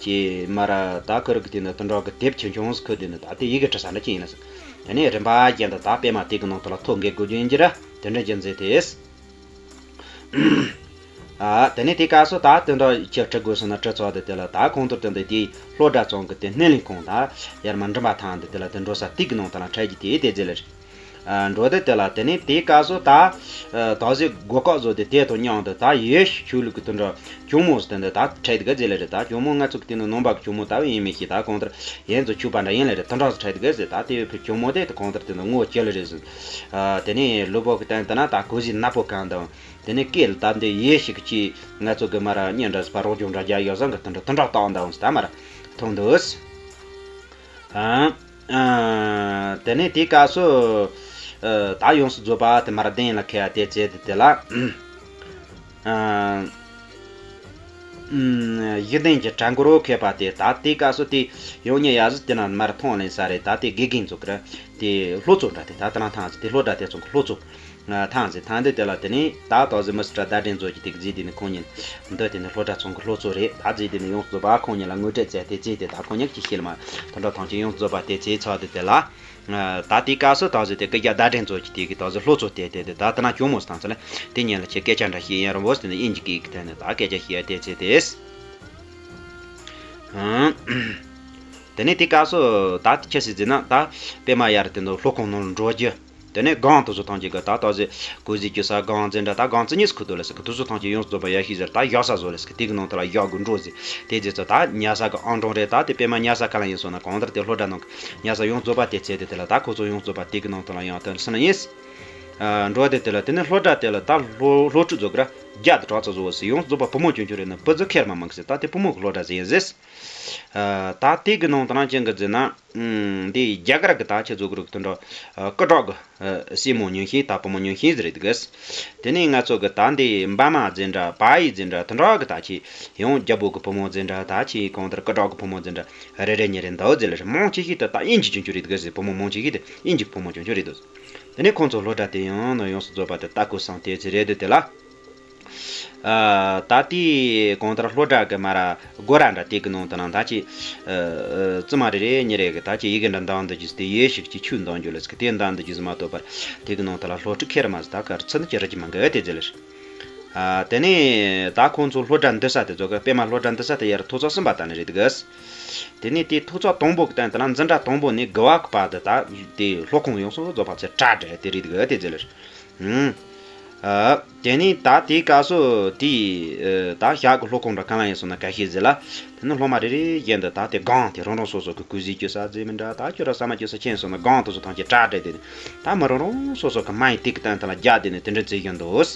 ཀྱི་མར་ད་ཁུ་རུ་གི་དེ་ནས་དུད་འགྲོ་གི་དེབ་ཆུང་ཆུང་ཟིག་ཁུ་དེ་ནས་ད་དེ་ཡི་གེ་བྲི་ས་འདྲ་ཅིག་ཡིན་ན་ཟེར། དེ་ནས་རིམ་པ་བཞིན་དུ་ད་པད་མ་དེ་གི་ནང་དུ་ལ་ཐོ་འགོད་དགོས་རྒྱུ་ཡིན་གྱི་ར་དེ་འདྲ་ཅིག་མཛད་དེ། ཨ། དེ་ནས་དེ་སྐབས་སུ་ད་དེ་འདྲ་ཁྱེད་ཁྲིད་དགོས་སོང་ན་ཁྲིད་ཚོགས་དེ་དེ་ལ་ད་ཁོང་ཚོར་དེ་འདྲ་དེའི་སློབ་གྲྭ་ཚང་གི་དེ་སྣེ་ལེན་ཁང་ད་ཡར་མ་འགྲིམ་པ་ཐང་དེ་དེ་ལ་དེ་འགྲོ་ས་དེ་གི་ནང་དེ་ལ་འཁྲིད་ཀྱི་དེ་དེ་རྗེས་ལ་རེད། འགྲོ་དེ་དེ་ལ་དེ་ནས་དེའི་སྐབས་སུ་ད་ད་གཟོད་སྒོ་ཁ་བཟོ་དེ་དེ་དང་མཉམ་དུ་ད་ཡེ་ཤུ་ཆོས་ལུགས་ཀྱི་དེ་འདྲ་གྱོང་མོ་ཟེར་དེ་འདྲ་ད་འཁྲིད་དེ་ག་རྗེས་ལ་རེད། ད་གྱོང་མོ་ང་ཚོ་གི་དེ་ནི་ནང་པ་གི་གྱོང་མོ་ལྟ་བུ་ཡིན་མི་ཤེས། ད་གང་ལྟར་ཡན་ཚོ་ཆོས་པ་འདྲ་ཡིན་ལ་རེད། དེ་འདྲ་ཟེར་འཁྲིད་དེ་ག་ཟེར། ད་དེ་བས་ཕུ་གྱོང་མོ་དེ་དེ་གང་ལྟར་དེ་ནི་ངོ་ཅི་ལ་རེད་ཟེར། དེ་ནས་ལུས་པོ་གི་སྟེང་དེ་ན་ད་གོས་ཟས་ནག་པོ་གང་དང་། དེ་ནས་སྐེ་ལ་ད་འདི་ཡེ་ཤུ་གི་ཅི་ང་ཚོ་གི་མར་གཉེན་འདྲ་ཟེར་བ་རོགས་སྐྱོང་འདྲ་རྒྱག་ཡོད་བཟང་གི་དེ་འདྲ་དེ་འདྲ་བཏང་དང་ཟེར། ད་མར་མཐོང་འདུག་ཨ། ཨ། དེ་ནས་དེའི་སྐབས་སུ། ཨ། ད་ཡོངས་སུ་རྫོགས་པ་དེ་མར་གདན་ལ་ཁེལ་བ་དེ་བྱས་ཏེ་དེ་ལ། ཨ། ཨུམ། གཞི་གདན་གྱི་གྲལ་མགོར་ཁེལ་བ་དེ་ད་དེའི་སྐབས་སུ་དེ་ཡང་ཉེ་ཡ་ཟིག་དེ་ན་མར་མཐོང་ལེན་ས་རེད། ད་དེ་དགེ་རྒན་ཚོ་གི་ར་དེ་སློབ་གཙོ་འདྲ་དེ་ད་དེ་ན་ཐང་ཟིག་དེ་སློབ་གྲྭ་དེ་ཚོ་གི་སློབ་གཙོ། ཐང་ཟེར་ཐང་འདི་དེ་ལ་དེ་ནས་ད་ཏོག་ཟེར་མི་སི་ཊར་ཟླ་སྒྲོན་མཛོད་ཀྱི་དེ་གཟིགས་དེ་ནས་ཁོང་ཉིད་འདི་དེ་ནས་སློབ་གྲྭ་ཚང་གི་སློབ་གཙོ་རེད། ད་གཟིགས་དེ་ནས་ཡོངས་སུ་རྫོགས་པ་ཁོང་ཉིད་ལ་ངོ་སྤྲོད་བྱས་ཏེ་བྱས་ཏེ་ད་ཁོང་ཉིད་ཀྱི་ཤེས་ལ་མ་དོན་དག་ཐང་ཆེན་ཡོངས་སུ་རྫོགས་པ་དེ་བྱས་ཚར་དེ་དེ་ལ། ད་དེའི་སྐབས་སུ་ཏོག་ཟེར་དེ་སྐུ་རྒྱལ་ཟླ་སྒྲོན་མཛོད་ཀྱི་དེ་གི་ཏོག་ཟེར་སློབ་གཙོ་དེ་དེ་དེ་ད་དེ་ན་གྱོང་མོ་སྟངས་ཚུལ་དེ་ཉིད་ལ་ཁྱེད་སྐད་ཆ་འདྲ་ཞིག་ཡིན་རུང་བོ་དེ་ནས་དབྱིན་ཇི་སྐད་ཀྱི་ཐད་ནས་ད་སྐད་ཆ་ཞིག་ཡ་དེ་བྱས་ཏེ། དེ་ནས་དེའི་སྐབས་སུ་ད་དེ་ཆི་ཟིག་ཟེར་ན་ད་པད་མ་ཡར་དེ་ནས་སློབ་ཁང་ནང་ལ་འགྲོ་རྒྱུ། དེ་ནས་སྒང་དུ་སུ་ཐང་ཅིག་གི་ད་ཏོག་ཟེར་གོས་ཟས་སྐྱུར་ས་སྒང་ཟེར་འདྲ་ད་སྒང་ཙི་གཉིས་སུ་ཁུ་དུ་ལ་ཟེར་གི་དུ་སུ་ཐང་ཅིག་ཡོངས་སུ་རྫོགས་པ་ཡ་ཤི་ཟེར་ད་བཞག་ས་བཟོ་ལ་ཟེར་གི་དེ་གི་ནང་དུ་ལ་བཞག་དགོས་འགྲོ་ཟེར། དེ་རྗེས་སུ་ད་ཉལ་ས་གི་ཨང་གྲངས་རེད། ད་དེ་པད་མ་ཉལ་ས་ག་ལ་ཡིན་སོང་ན་གང་ལྟར་དེ་སློབ་གྲྭ་ནང་གི་ཉལ་ས་ཡོངས་རྫོགས་པ་དེ་བྱས་ཏེ་དེ་ལ་ད་ཁོ་ཚོ་ཡོངས་རྫོགས་པ་དེ་གི་ནང་དུ་ལ་ཡང་དོན་སུ་ན་ཡིན། འགྲོ་དེ་དེ་ལ་དེ་ནས་སློབ་གྲྭ་དེ་ལ་ད་སློབ་སློབ་ཕྲུག་ཚོ་གི་ར་ རྒྱ་དང་གྲགས་ཚ་བཟོ་བ་ཟེར་ཡོངས་རྫོགས་པ་བུ་མོ་ཆུང་ཆུང་རེད་ན་བུ་ཚོ་ཁེར་མ་མང་གི་ཟེར། ད་དེ་བུ་མོ་གི་སློབ་གྲྭ་ཟེར་ཡིན་ཟེར། ཨ། ད་དེ་གི་ནང་དུ་ནང་ཅན་གི་ཟེར་ན། ཨུམ། འདི་རྒྱ་གར་གི་ད་ཁྱེད་ཚོ་གི་རིགས་དེ་འདྲ་སྐུ་དྲག་གི་སྲས་མོ་ཉུང་ཤས། ད་བུ་མོ་ཉུང་ཤས་ཟེར་རེད་གི། དེ་ནས་ང་ཚོ་གི་ད་འདི་འབའ་མ་ཟེར་འདྲ་བལ་ཡུལ་ཟེར་འདྲ་དེ་འདྲ་གི་ད་ཁྱེད་ཡང་རྒྱལ་པོ་གི་བུ་མོ་ཟེར་འདྲ། ད་ཁྱེད་གང་ལྟར་སྐུ་དྲག་གི་བུ་མོ་ཟེར་འདྲ་རེ་རེ་གཉིས་རེ་འདུག་ཟེར་ལ། མང་ཆེ་ཤོས་དེ་ད་དབྱིན་ཇི་ཆུང་ཆུང་རེད་གི་ཟེར། བུ་མོ་མང་ཆེ་ཤོས་དེ་དབྱིན་ཇི་གི་བུ་མོ་ཆུང་ཆུང་རེད་འདུག་དེ་ནས་ཁོང་ཚོ་སློབ་གྲྭ་དེ་ཡང་ནི་ཡོངས་སུ་རྫོགས་པ་དེ་ད་ཀོ་སང་དེ་ཚེ་རེད་འདུག་དེ་ལ། ཨ། ད་ལྟའི་གང་ལྟར་སློབ་གྲྭ་གི་མ་ར་སྒོ་ར་འདྲ་དེ་གི་ནང་དུ་ན་ད་ཅི། ཨ། ཨ། རྩིབ་མ་རེ་རེ་གཉིས་རེ་གི་ད་ཅི་ཡི་གེ་འདྲ་འདང་འདི་རྒྱུ་དེ་ཡེ་ཞིག་ཅི་ཆུ་འདང་རྒྱུ་ལ་ཟིག་དེ་འདང་འདི་རྒྱུ་ཟིག་མ་གཏོགས་པར་དེ་གི་ནང་དུ་ལ་སློབ་ཕྲུག་ཁེར་མ་ཟིག་ད་གར་ཚུད་ནི་ཅི་ར་ཅི་མང་གི་དེ་ཟེར་ལ། ཨ། དེ་ནས་ད་ཁོང་ཚོ་སློབ་གྲྭ་འདི་ས་དེ་ཚོ་གི་པད་མ་སློབ་གྲྭ་འདི་ས་དེ་ཡར་ཐོ་ཚོགས་གསུམ་པ་ད་ནི་རེད་གི། དེ་ནས་དེ་ཐོ་ཚོགས་དང་པོ་གི་སྟེང་དུ་ན་འཛིན་གྲྭ་དང་པོ་ནས་དགུ་བ་གི་བར་དུ་ད་དེ་སློབ་ཁང་ཡོངས་སུ་རྫོགས་པ་ཚེ་གྲ་སྒྲིག་དེ་རེད་གི་དེ་ཟེར་ལ། ཨུམ། ཨ། དེ་ནས་ད་དེའི་སྐབས་སུ་དེའི། ཨ། ད་ཞག་གི་སློབ་ཁང་འདྲ་གང་ལ་ཡིན་སོང་ན་ཁ་ཤས་ཟེར་ལ། དེ་ནི་སློབ་མ་རེ་རེ་བཞིན་དུ་ད་དེ་སྒང་དེ་རང་རང་སོ་སོ་གི་གུས་གཟིགས་རྒྱུ་ས་ཟེར་མི་འདྲ། ད་ཁྱོད་རང་ཟ་མ་རྒྱུ་ས་ཁྱེར་སོང་ན་སྒང་དེ་ཚོ་ཐམས་ཅད་གྲ་སྒྲིག་དེ་ནི་ད་མི་རང་རང་སོ་སོ་གི་མ་ཡི་དེ་གི་སྟེང་དུ་ལ་རྒྱག་དེ་ནི་དེ་འདྲ་བྱེད་བཞིན་འདུག་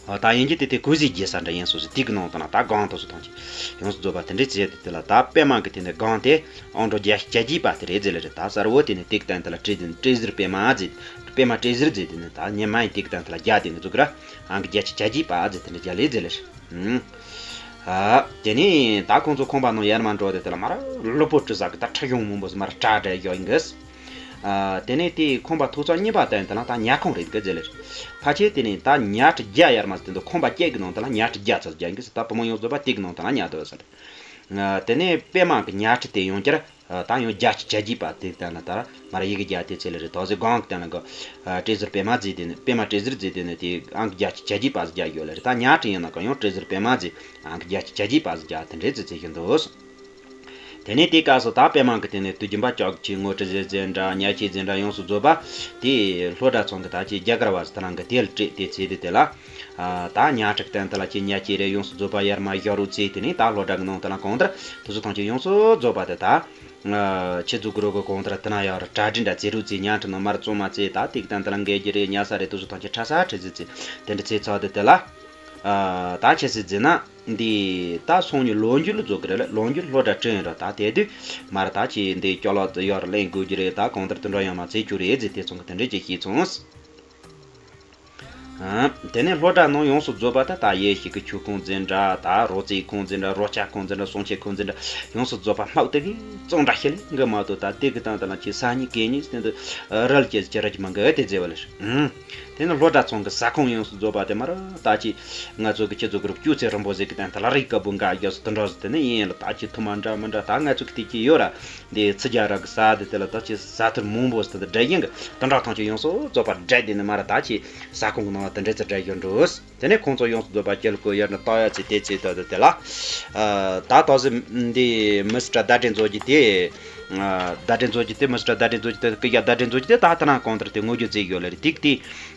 ཨ། ད་ཡིན་གྱི་དེ་དེ་གུས་གཟིགས་རྒྱུ་ས་འདྲ་ཡིན་སོང་ཟེར། དེ་གི་ནང་དུ་ན་ད་སྒང་དེ་ཚོ་ཐམས་ཅད་ཡོངས་སུ་རྫོགས་པ་དེ་འདྲ་བྱས་ཏེ་དེ་ལ་ད་པད་མ་གི་དེ་ནི་སྒང་དེ་ཨང་གྲངས་བརྒྱད་ཅུ་གྱ་བརྒྱད་པ་དེ་རེད་ཟེར་ལ་རེད། ད་གསར་བོ་དེ་ནི་དེ་གི་སྟེང་དུ་ལ་བྲེ་བྲེ་ཟུར་པད་མ་ཟེར། པད་མ་བྲེ་ཟུར་ཟེར་དེ་ནི་ད་ཉི་མ་ཡི་དེ་གི་སྟེང་དུ་ལ་རྒྱག་དེ་ནི་འཛུགས་ར། ཨང་གི་བརྒྱད་ཅུ་གྱ་བརྒྱད་པ་ཟེར་དེ་འདྲ་རྒྱག་ལེ་ཟེར་ལ་རེད། ཨ། དེ་ནས་ད་ཁོང་ཚོ་ཁང་པ་ནང་ཡར་མར་འགྲོ་དེ་དེ་ལ་མར་ལུས་པོ་གྲུ་ཟག་གི་ད་ཁྲི་གཞོང་མང་པོ་ཟིག་མར་གྲ་སྒྲིག་ཡོད་ཡིན་གི། ཨ། དེ་ནས་དེའི་ཁང་པ་ཐོག་ཚང་གཉིས་པ་དེ་དེ་ལ་ད་ཉལ་ཁང་རེད་གི་ཟེར་ལེ། ཕལ་ཆེར་དེ་ནས་ད་ཉལ་ཁྲི་བརྒྱ་ཡར་མར་དེ་འདུག་ཁང་པ་བརྒྱད་གི་ནང་དེ་ལ་ཉལ་ཁྲི་བརྒྱ་ཙམ་རྒྱག་གི་ཟེར། ད་བུ་མོ་ཡོངས་རྫོགས་པ་དེ་གི་ནང་དེ་ལ་ཉལ་འདུག་ཟེར། ཨ། དེ་ནས་པད་མ་གི་ཉལ་ཁྲི་དེ་ཡང་བསྐྱར། ཨ། ད་ཡང་བརྒྱད་ཅུ་གྱ་བརྒྱད་པ་དེ་དེ་ལ་ད་མར་ཡི་གེ་རྒྱག་དེ་ཚེ་ལ་རེད། ད་གཟོད་སྒང་གི་སྟེང་ལ་གི། ཨ། བྲེ་ཟུར་པད་མ་ཟེར་དེ་ནི་པད་མ་བྲེ་ཟུར་ཟེར་དེ་ནི་དེ་ཨང་གི་བརྒྱད་ཅུ་གྱ་བརྒྱད་པ་ཟིག་རྒྱག་ཡོད་ལ་རེད། ད་ཉལ་ཁྲི་ཡིན་ན་གི་ཡང་བྲེ་ཟུར་པད་མ་ཟེར་ཨང་གི་བརྒྱད་ཅུ་གྱ་བརྒྱད་པ་ཟིག་རྒྱག་དེ་འདྲ་ཟེར་ཚེ་བཞིན་འདུག་དེ་ནས་དེའི་སྐབས་སུ་ད་པད་མ་གི་དེ་ནས་དུས་རྒྱུན་པ་ལྕགས་ཀྱི་ངོ་སྤྲོད་ཟེར་ཟེར་འདྲ། ཉལ་ཁྲི་ཟེར་འདྲ་ཡོངས་སུ་རྫོགས་པ་དེ་སློབ་གྲྭ་ཚང་གི་ད་ཅི་རྒྱ་གར་བ་ཟིག་དེ་རང་གི་དེ་ལ་སྤྲད་དེ་ཚེ་དེ་དེ་ལ། ཨ། ད་ཉལ་ཁྲི་སྟེང་དེ་ལ་ཅི་ཉལ་ཁྲི་རེ་ཡོངས་སུ་རྫོགས་པ་ཡར་མར་བཞག་རོགས་ཚེ་དེ་ནས་ད་སློབ་གྲྭ་གི་ནང་དེ་ལ་གང་ལྟར་དེ་ཚོ་ཐམས་ཅད་ཡོངས་སུ་རྫོགས་པ་དེ་ད། ཨ། ཁྱེད་ཚོ་གི་རོགས་གི་གང་ལྟར་དེ་ན་ཡར་གྲ་སྒྲིག་འདྲ་ཚེ་རོགས་ཚེ་ཉལ་ཁྲི་ནང་མར་བཙོང་མ་ཚེ་ད་དེ་གི་སྟེང་དེ་ལ་འགལ་རྒྱུ་རེ་ཉལ་ས་རེ་དེ་ཚོ་ཐམས་ཅད་ཁྲ་ས་ཁྲི་ཟེར་ཚེ་དེ་འདྲ་ཚེ་ཚར་དེ་དེ་ལ། ཨ། ད་ཆི་ཟིག་ཟེར་ན། འདི་ད་སང་ཉིན་ལོ་མཇུག་ལ་རྫོགས་གི་རེད་ལ། ལོ་མཇུག་སློབ་གྲྭ་གྲོལ་ཡིན་ར། ད་དེ་དུས་མར་ད་ཅི་འདི་སྐྱོ་ལོ་ཡར་ལེན་དགོས་ཀྱི་རེད། ད་གང་ལྟར་དུ་འགྲོ་ཡོང་མ་ཚེ་ཁྱོད་རེད་ཟེར་དེ་ཚོ་གི་དེ་འདྲས་ཀྱི་ཤེས་སོང་། ཨ། དེ་ནས་སློབ་གྲྭ་ནང་ཡོངས་སུ་རྫོགས་པ་ད་ད་ཡེ་ཞིག་གི་ཆུ་ཁུང་ཟེར་འདྲ། ད་རོ་རྩེད་ཁུང་ཟེར་འདྲ། རོ་ཆ་ཁུང་ཟེར་འདྲ། སྲུང་བྱེད་ཁུང་ཟེར་འདྲ་ཡོངས་སུ་རྫོགས་པ་དམག་དེ་གི་གཙང་སྦྲ་ཞིག་ལས་འགི་མ་གཏོགས་ད་དེ་གི་སྟེང་དུ་ལ་ཅི་ས་ཉིན་གད་སྙིགས་སྟེང་དུ་རལ་གྱི་ཅི་ར་ཅི་མ་འགི་དེ་ཟེར་བ་ལ། ཨུམ། དེ་ནི་སློབ་གྲྭ་ཚང་གི་ཟ་ཁང་ཡོངས་སུ་རྫོགས་པ་དེ་མར་ད་ཅི་ང་ཚོ་གི་ཁྱེད་ཚོ་གི་རུ་སྐྱོ་ཚེ་རིང་པོ་ཟེར་གི་སྟེང་དུ་ལ་རིག་དཀར་པོ་འགའ་རྒྱག་སུ་དུ་འགྲོ་ཟེར། དེ་ནི་ཡིན་ཡིན་ལ་ད་ཅི་ཐུ་མ་འདྲ་མི་འདྲ་ད་ང་ཚོ་གི་དེ་ཅི་ཡོད་ར། འདི་ཚི་རྒྱ་ར་གི་ས་དེ་དེ་ལ་ད་ཅི་ཟ་ཐུར་མང་པོ་ཟེར་དེ་འདྲ་ཡིན་གི་དུ་འགྲོ་ཐང་ཅི་ཡོངས་སུ་རྫོགས་པ་འདྲ་དེ་ནི་མར་ད་ཅི་ཟ་ཁང་གི་ནང་ལ་དུ་འདྲ་ཚི་འདྲ་ཡོད་འགྲོ། དེ་ནས་ཁོང་ཚོ་ཡོངས་སུ་རྫོགས་པ་སྐྱེལ་དགོས་ཡར་ནི་ལྟ་ཡ་ཚེ་དེ་ཚེ་ད་དེ་དེ་ལ། ཨ། ད་ད་གཟོད་འདི་མི་སི་ཊར་ཟླ་སྒྲོན་མཛོད་ཀྱི་དེ། ཨ། ཟླ་སྒྲོན་མཛོད་ཀྱི་དེ་མི་སི་ཊར་ཟླ་སྒྲོན་མཛོད་ཀྱི་དེ་སྐུ་ཞབས་ཟླ་སྒྲོན་མཛོད་ཀྱི་དེ་ད་ལྟ་ན་གང་ལྟར་དེ་ངོ་རྒོལ་བྱེད་ཡོད་ལ་རེད། དེ་དེ་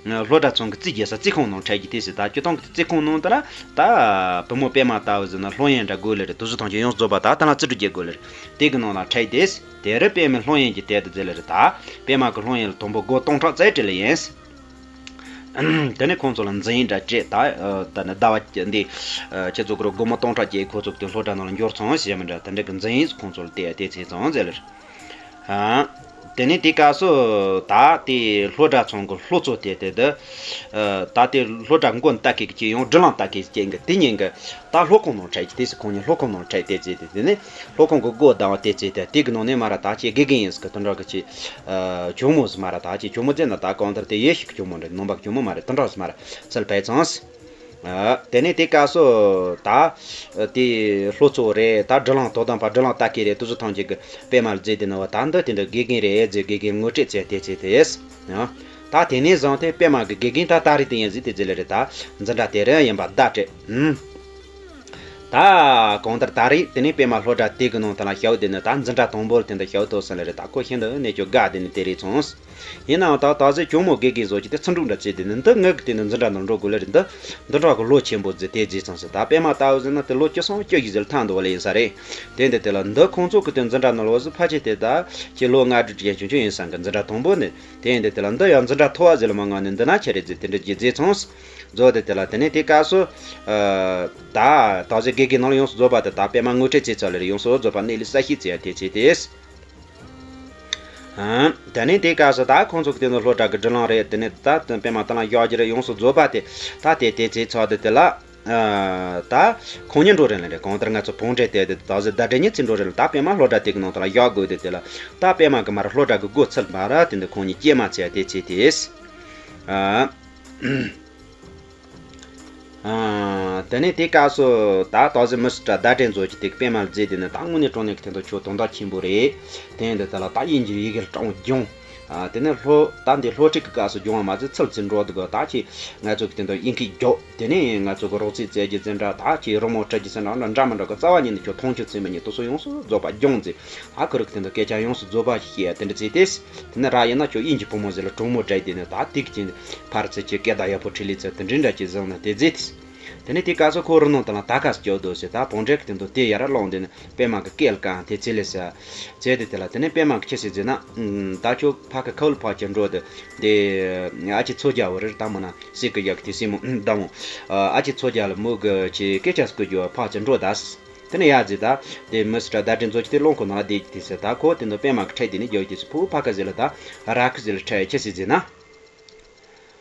སློབ་གྲྭ་ཚང་གི་རྩིས་རྒྱག་ས་རྩིས་ཁང་ནང་འཁྲིད་ཀྱི་དེ་ཟེར། ད་སྤྱི་བཏང་གི་རྩིས་ཁང་ནང་དེ་ལ་ད་བུ་མོ་པད་མ་ལྟ་བུ་ཟེར་ན་སློབ་ཡོན་འདྲ་དགོས་ལ་རེད། དེ་ཚོ་ཐམས་ཅད་ཡོངས་སུ་རྫོགས་པ་ད་ལྟ་ན་རྩིས་སྤྲོད་བྱེད་དགོས་ལ་རེད། དེ་གི་ནང་ལ་འཁྲིད་དེ་དེ་རུ་པད་མའི་སློབ་ཡོན་གྱི་དེ་དེ་ཟེར་ལ་རེད། ད་པད་མ་གི་སློབ་ཡོན་ལ་དང་པོ་སྒོར་སྟོང་ཕྲག་རྩ་སྤྲད་ལ་ཡིན། དེ་ནས་ཁོང་ཚོ་ལ་འཛིན་གྲྭ་སྤྲད། ད་ད་ནི་ཟླ་བ་འདི་ཁྱེད་ཚོ་གི་རུ་སྒོར་མོ་སྟོང་ཕྲག་ཅིག་ཁོ་ཚོ་གི་དེ་སློབ་གྲྭ་ནང་ལ་འབྱོར་ཚོང་ཟེར་མི་འདྲ་དེ་འདྲ་གི་འཛིན་ཁོང་ཚོ་ལ་དེ་དེ་ཚེ་ཚང་ཟེར་ལ། ཨ། དེ་ནས་དེ་སྐབས་སུ་ད་དེ་སློབ་གྲྭ་ཚང་གི་སློབ་གཙོ་དེ་དེ་དེ་ད་དེ་སློབ་གྲྭ་མགོ་ལྟ་མཁན་གྱི་ཡང་སྒྲིག་ལམ་ལྟ་མཁན་གྱི་གི་དེ་ཉིན་གི་ད་སློབ་ཁང་ནང་འཁྲིད་ཀྱི་དེ་སི་ཁོང་ཉིད་སློབ་ཁང་ནང་འཁྲིད་དེ་ཚེ་དེ་དེ་ནས་སློབ་ཁང་གི་སྒོ་བསྡམས་དེ་ཚེ་དེ་དེ་གི་ནང་ནས་མར་ད་ཅི་དགེ་རྒན་ཡིན་ཟེར་གི་དེ་འདྲ་གི་ཅི་ཨ་གྱོང་མོ་ཟེར་མར་ད་ཅི་གྱོང་མོ་ཟེར་ན་ད་གང་ལྟར་དེ་ཡེ་ཞིག་གི་གྱོང་མོ་འདྲ་ནང་པ་གྱོང་མོ་མ་རེད། དེ་འདྲ་ཟེར་མར་ཚུར་ཕེབས་ཚང་ཟེར། ཨ། དེ་ནས་དེ་སྐབས་སུ་ད་དེ་སློབ་གཙོ་རེད། ད་སྒྲིག་ལམ་དོ་དམ་པ་སྒྲིག་ལམ་ལྟ་མཁན་རེད། དེ་ཚོ་ཐམས་ཅད་གི་པད་མ་ལ་བརྫེས་དེ་ནི་བ་ད་འདི་དེ་འདྲ་དགེ་རྒན་རེད་ཟེར་དགེ་རྒན་ངོ་སྤྲོད་བྱས་དེ་ཚེ་དེ། ཨ། ད་དེ་ནས་བཟུང་སྟེ་པད་མ་གི་དགེ་རྒན་ད་ད་རེས་དེ་ཡིན་ཟིག་དེ་ཟེར་ལ་རེད། ད་འཛིན་གྲྭ་དེ་རིང་ཡིན་པ་བརྡ་སྤྲད། ཨུམ། ད་གང་ལྟར་ད་རེས་དེ་ནས་པད་མ་སློབ་གྲྭ་དེ་གི་ནང་དུ་ལ་ཞུགས་དེ་ནི་ད་འཛིན་གྲྭ་དང་པོ་ལ་དེ་འདྲ་ཞུགས་ཐུབ་ཟིན་ལ་རེད། ད་ཁོ་ཤིན་ཏུ་གནས་སྐྱོ་དགའ་དེ་ནི་དེ་རེད་སོང་། ཡིན་ནའང་ད་ད་གཟོད་གྱོང་མོ་དགེ་རྒན་བཟོ་གི་དེ་ཚུར་འགྲུག་འདྲ་བྱས་དེ་ནི་འདི་ངག་གི་དེ་ནི་འཛིན་གྲྭ་ནང་འགྲོ་དགོས་ལ་རེད། འདི་འདི་འདྲ་གི་ལོ་ཆེན་པོ་ཟིག་དེ་རྗེས་ཚང་ཟིག་ད་པད་མ་ལྟ་བུ་ཟིག་ན་དེ་ལོ་བཅུ་སོང་བཅུ་བཞི་ཟིག་ལ་ཐང་འདུག་བ་ལ་ཡིན་ས་རེད། དེ་འདི་དེ་ལ་འདི་ཁོང་ཚོ་གི་དེ་འཛིན་གྲྭ་ནང་ལོ་ཟིག་ཕལ་ཆེར་དེ་ད་ཁྱེད་ལོ་ལྔ་དྲུག་ཅན་ཆུང་ཆུང་ཡིན་ས་གི་འཛིན་གྲྭ་དང་པོ་ནི། དེ་ཡིན་དུས་དེ་ལ་འདི་ཡང་འཛིན་གྲྭ་མཐོ་བ་ཟིག་ལ་མ་མངགས་ནས་འདི་ན་ཁྱེད་རེ་ཟིག་དེ་འདྲ་གྱི་རྗེས་ཚང་། རྫོགས་ཏེ་དེ་ལ་དེ་ནས་དེ་སྐབས་སུ། ཨ། ད་ད་གཟོད་དགེ་རྒན་ནང་ལ་ཡོངས་སུ་རྫོགས་པ་དེ་ད་པད་མ་ངོ་སྤྲོད་བྱས་ཚར་ལེ་རེད། ཡོངས་སུ་རྫོགས་པ་གནས་ལུགས་གསལ་བཤད་བྱས་ཡ་དེ་བྱས་ཏེ། ཨ། དེ་ནས་དེ་སྐབས་སུ་ད་ཁོང་ཚོ་གི་དེ་ནས་སློབ་གྲྭ་གི་དྲིན་ལན་རེད། དེ་ནས་ད་པད་མ་དེ་ལ་གཡོག་རྒྱུ་རེད། ཡོངས་སུ་རྫོགས་པ་དེ་ད་དེ་དེ་བྱས་ཚར་དེ་དེ་ལ། ཨ། ད་ཁོང་གཉིས་འགྲོ་རན་ལེ་རེད། གང་ལྟར་ང་ཚོ་བོང་འདྲེ་དེ་དེ་ད་གཟོད་ཟླ་སྒྲིལ་གཉིས་ཚེ་འགྲོ་རན་ལེ། ད་པད་མ་སློབ་གྲྭ་དེ་གི་ནང་དུ་ལ་གཡོག་དགོས་དེ་དེ་ལ། ད་པད་མ་གི་མར་སློབ་གྲྭ་གི་སྒོ་ཚུགས་མ་ར་དེ་འདི་ཁོང་གཉིས་སྐྱེལ་མ་བྱས་ཡ་དེ་བྱས་ཏེ། ཨ། ཨ། དེ་ནས་དེ་སྐབས་སུ་ད་ད་གཟོད་མི་སི་ཊར་ཟླ་སྒྲིལ་མཛོད་ཀྱི་དེ་གི་པད་མ་ལ་བརྫིས་དེ་ནས་ད་དངོས་གནས་དྲང་གནས་ཀྱི་དེ་འདྲ་ཁྱོད་དོན་དག་ཆེན་པོ་རེད། དེ་འདི་དེ་ལ་ད་དབྱིན་ཇིའི་ཡི་གེ་སྤྲང་སྦྱོང་། ཨ། དེ་ནས་སློབ་ད་འདི་སློབ་ཁྲིད་ཀྱི་སྐབས་སུ་སྦྱོང་བ་མ་ཟད་ཚུལ་ཚུལ་འགྲོ་འདུག་གི། ད་ཁྱེད་ང་ཚོ་གི་དེ་འདྲ་དབྱིན་སྐད་རྒྱོབ། དེ་ནས་ང་ཚོ་གི་རོགས་རྩིས་བཙལ་རྒྱུ་ཟེར་འདྲ། ད་ཁྱེད་རི་མོ་འབྲི་རྒྱུ་ཟེར་འདྲ་འདྲ་འདྲ་མི་འདྲ་གི་རྩ་བ་ཉིད་ནས་ཁྱོད་མཐོང་ཆོས་ཚད་མི་ཉིད་དུ་སོ་ཡོངས་སུ་རྫོགས་པ་སྦྱོང་ཟེར། ཨ། ཁོ་རིགས་དེ་འདྲ་སྐད་ཆ་ཡོངས་སུ་རྫོགས་པ་ཞིག་བཤད་ཡ་དེ་འདྲ་བྱས་ཏེ། དེ་ནས་ར་ཡིན་ན་ཁྱོད་དབྱིན་ཇི་བུ་མོ་ཟེར་ལ་གྲོགས་མོ་བྲལ་དེ་ནས་ད་ཏིག་ཅིག་ཕར་ཚུར་ཁྱེད་སྐད་བརྡ་ཡག་པོ་ཁྲིད་ལས་ཚེ་དེ་འདྲ་འདྲ་ཅིག་བཟང་ན་དེ་བརྫིས་ཏེ། དེ་ནས་དེ་སྐབས་སུ་ཁོ་རི་ནང་དེ་ལ་ད་ག་སེ་སྐྱོད་དོ་ཟེར། ད་བོང་འདྲེ་གི་དེ་འདུག་དེ་ཡར་སློང་དེ་ནས་པད་མ་གི་སྐེ་ལ་བཀང་དེ་ཚེ་ལས་ཟེར། བྱས་ཏེ་དེ་ལ་དེ་ནས་པད་མ་གི་ཁྱེད་ཟེར་ཟེར་ན། ཨུམ། ད་ཁྱོད་ཕ་གི་ཁ་བུལ་ཕག་ཅིག་འགྲོ་དེ་དེ་ཨ་ཅེ་མཚོ་རྒྱལ་བོ་རེད། ད་མོ་ན་སྲས་ཀྱི་ཡག་དེ་སྲས་མོ་ཨུམ་ད་མོ། ཨ་ཅེ་མཚོ་རྒྱལ་ལ་མོ་གི་ཁྱེད་སྐད་ཆ་སྐུ་རྒྱུ་ཕག་ཅིག་འགྲོ་ད་ཟེར། དེ་ནས་ཡ་ཟེར། ད་དེ་མི་སི་ཊར་ཟླ་སྒྲིལ་མཛོད་ཀྱི་དེ་སློང་ཁོ་ན་དེ་དེ་ཟེར། ད་ཁོ་དེ་འདུག་པད་མ་གི་ཁྲིད་དེ་ནས་རྒྱུ་དེ་ཟེར། ཕུ་ཕ་གི་ཟེར་ལ་ད་ར་ཁི་ཟེར་ལ་ཁྲིད་ཁྱེད་ཟེར་ཟེར་ན།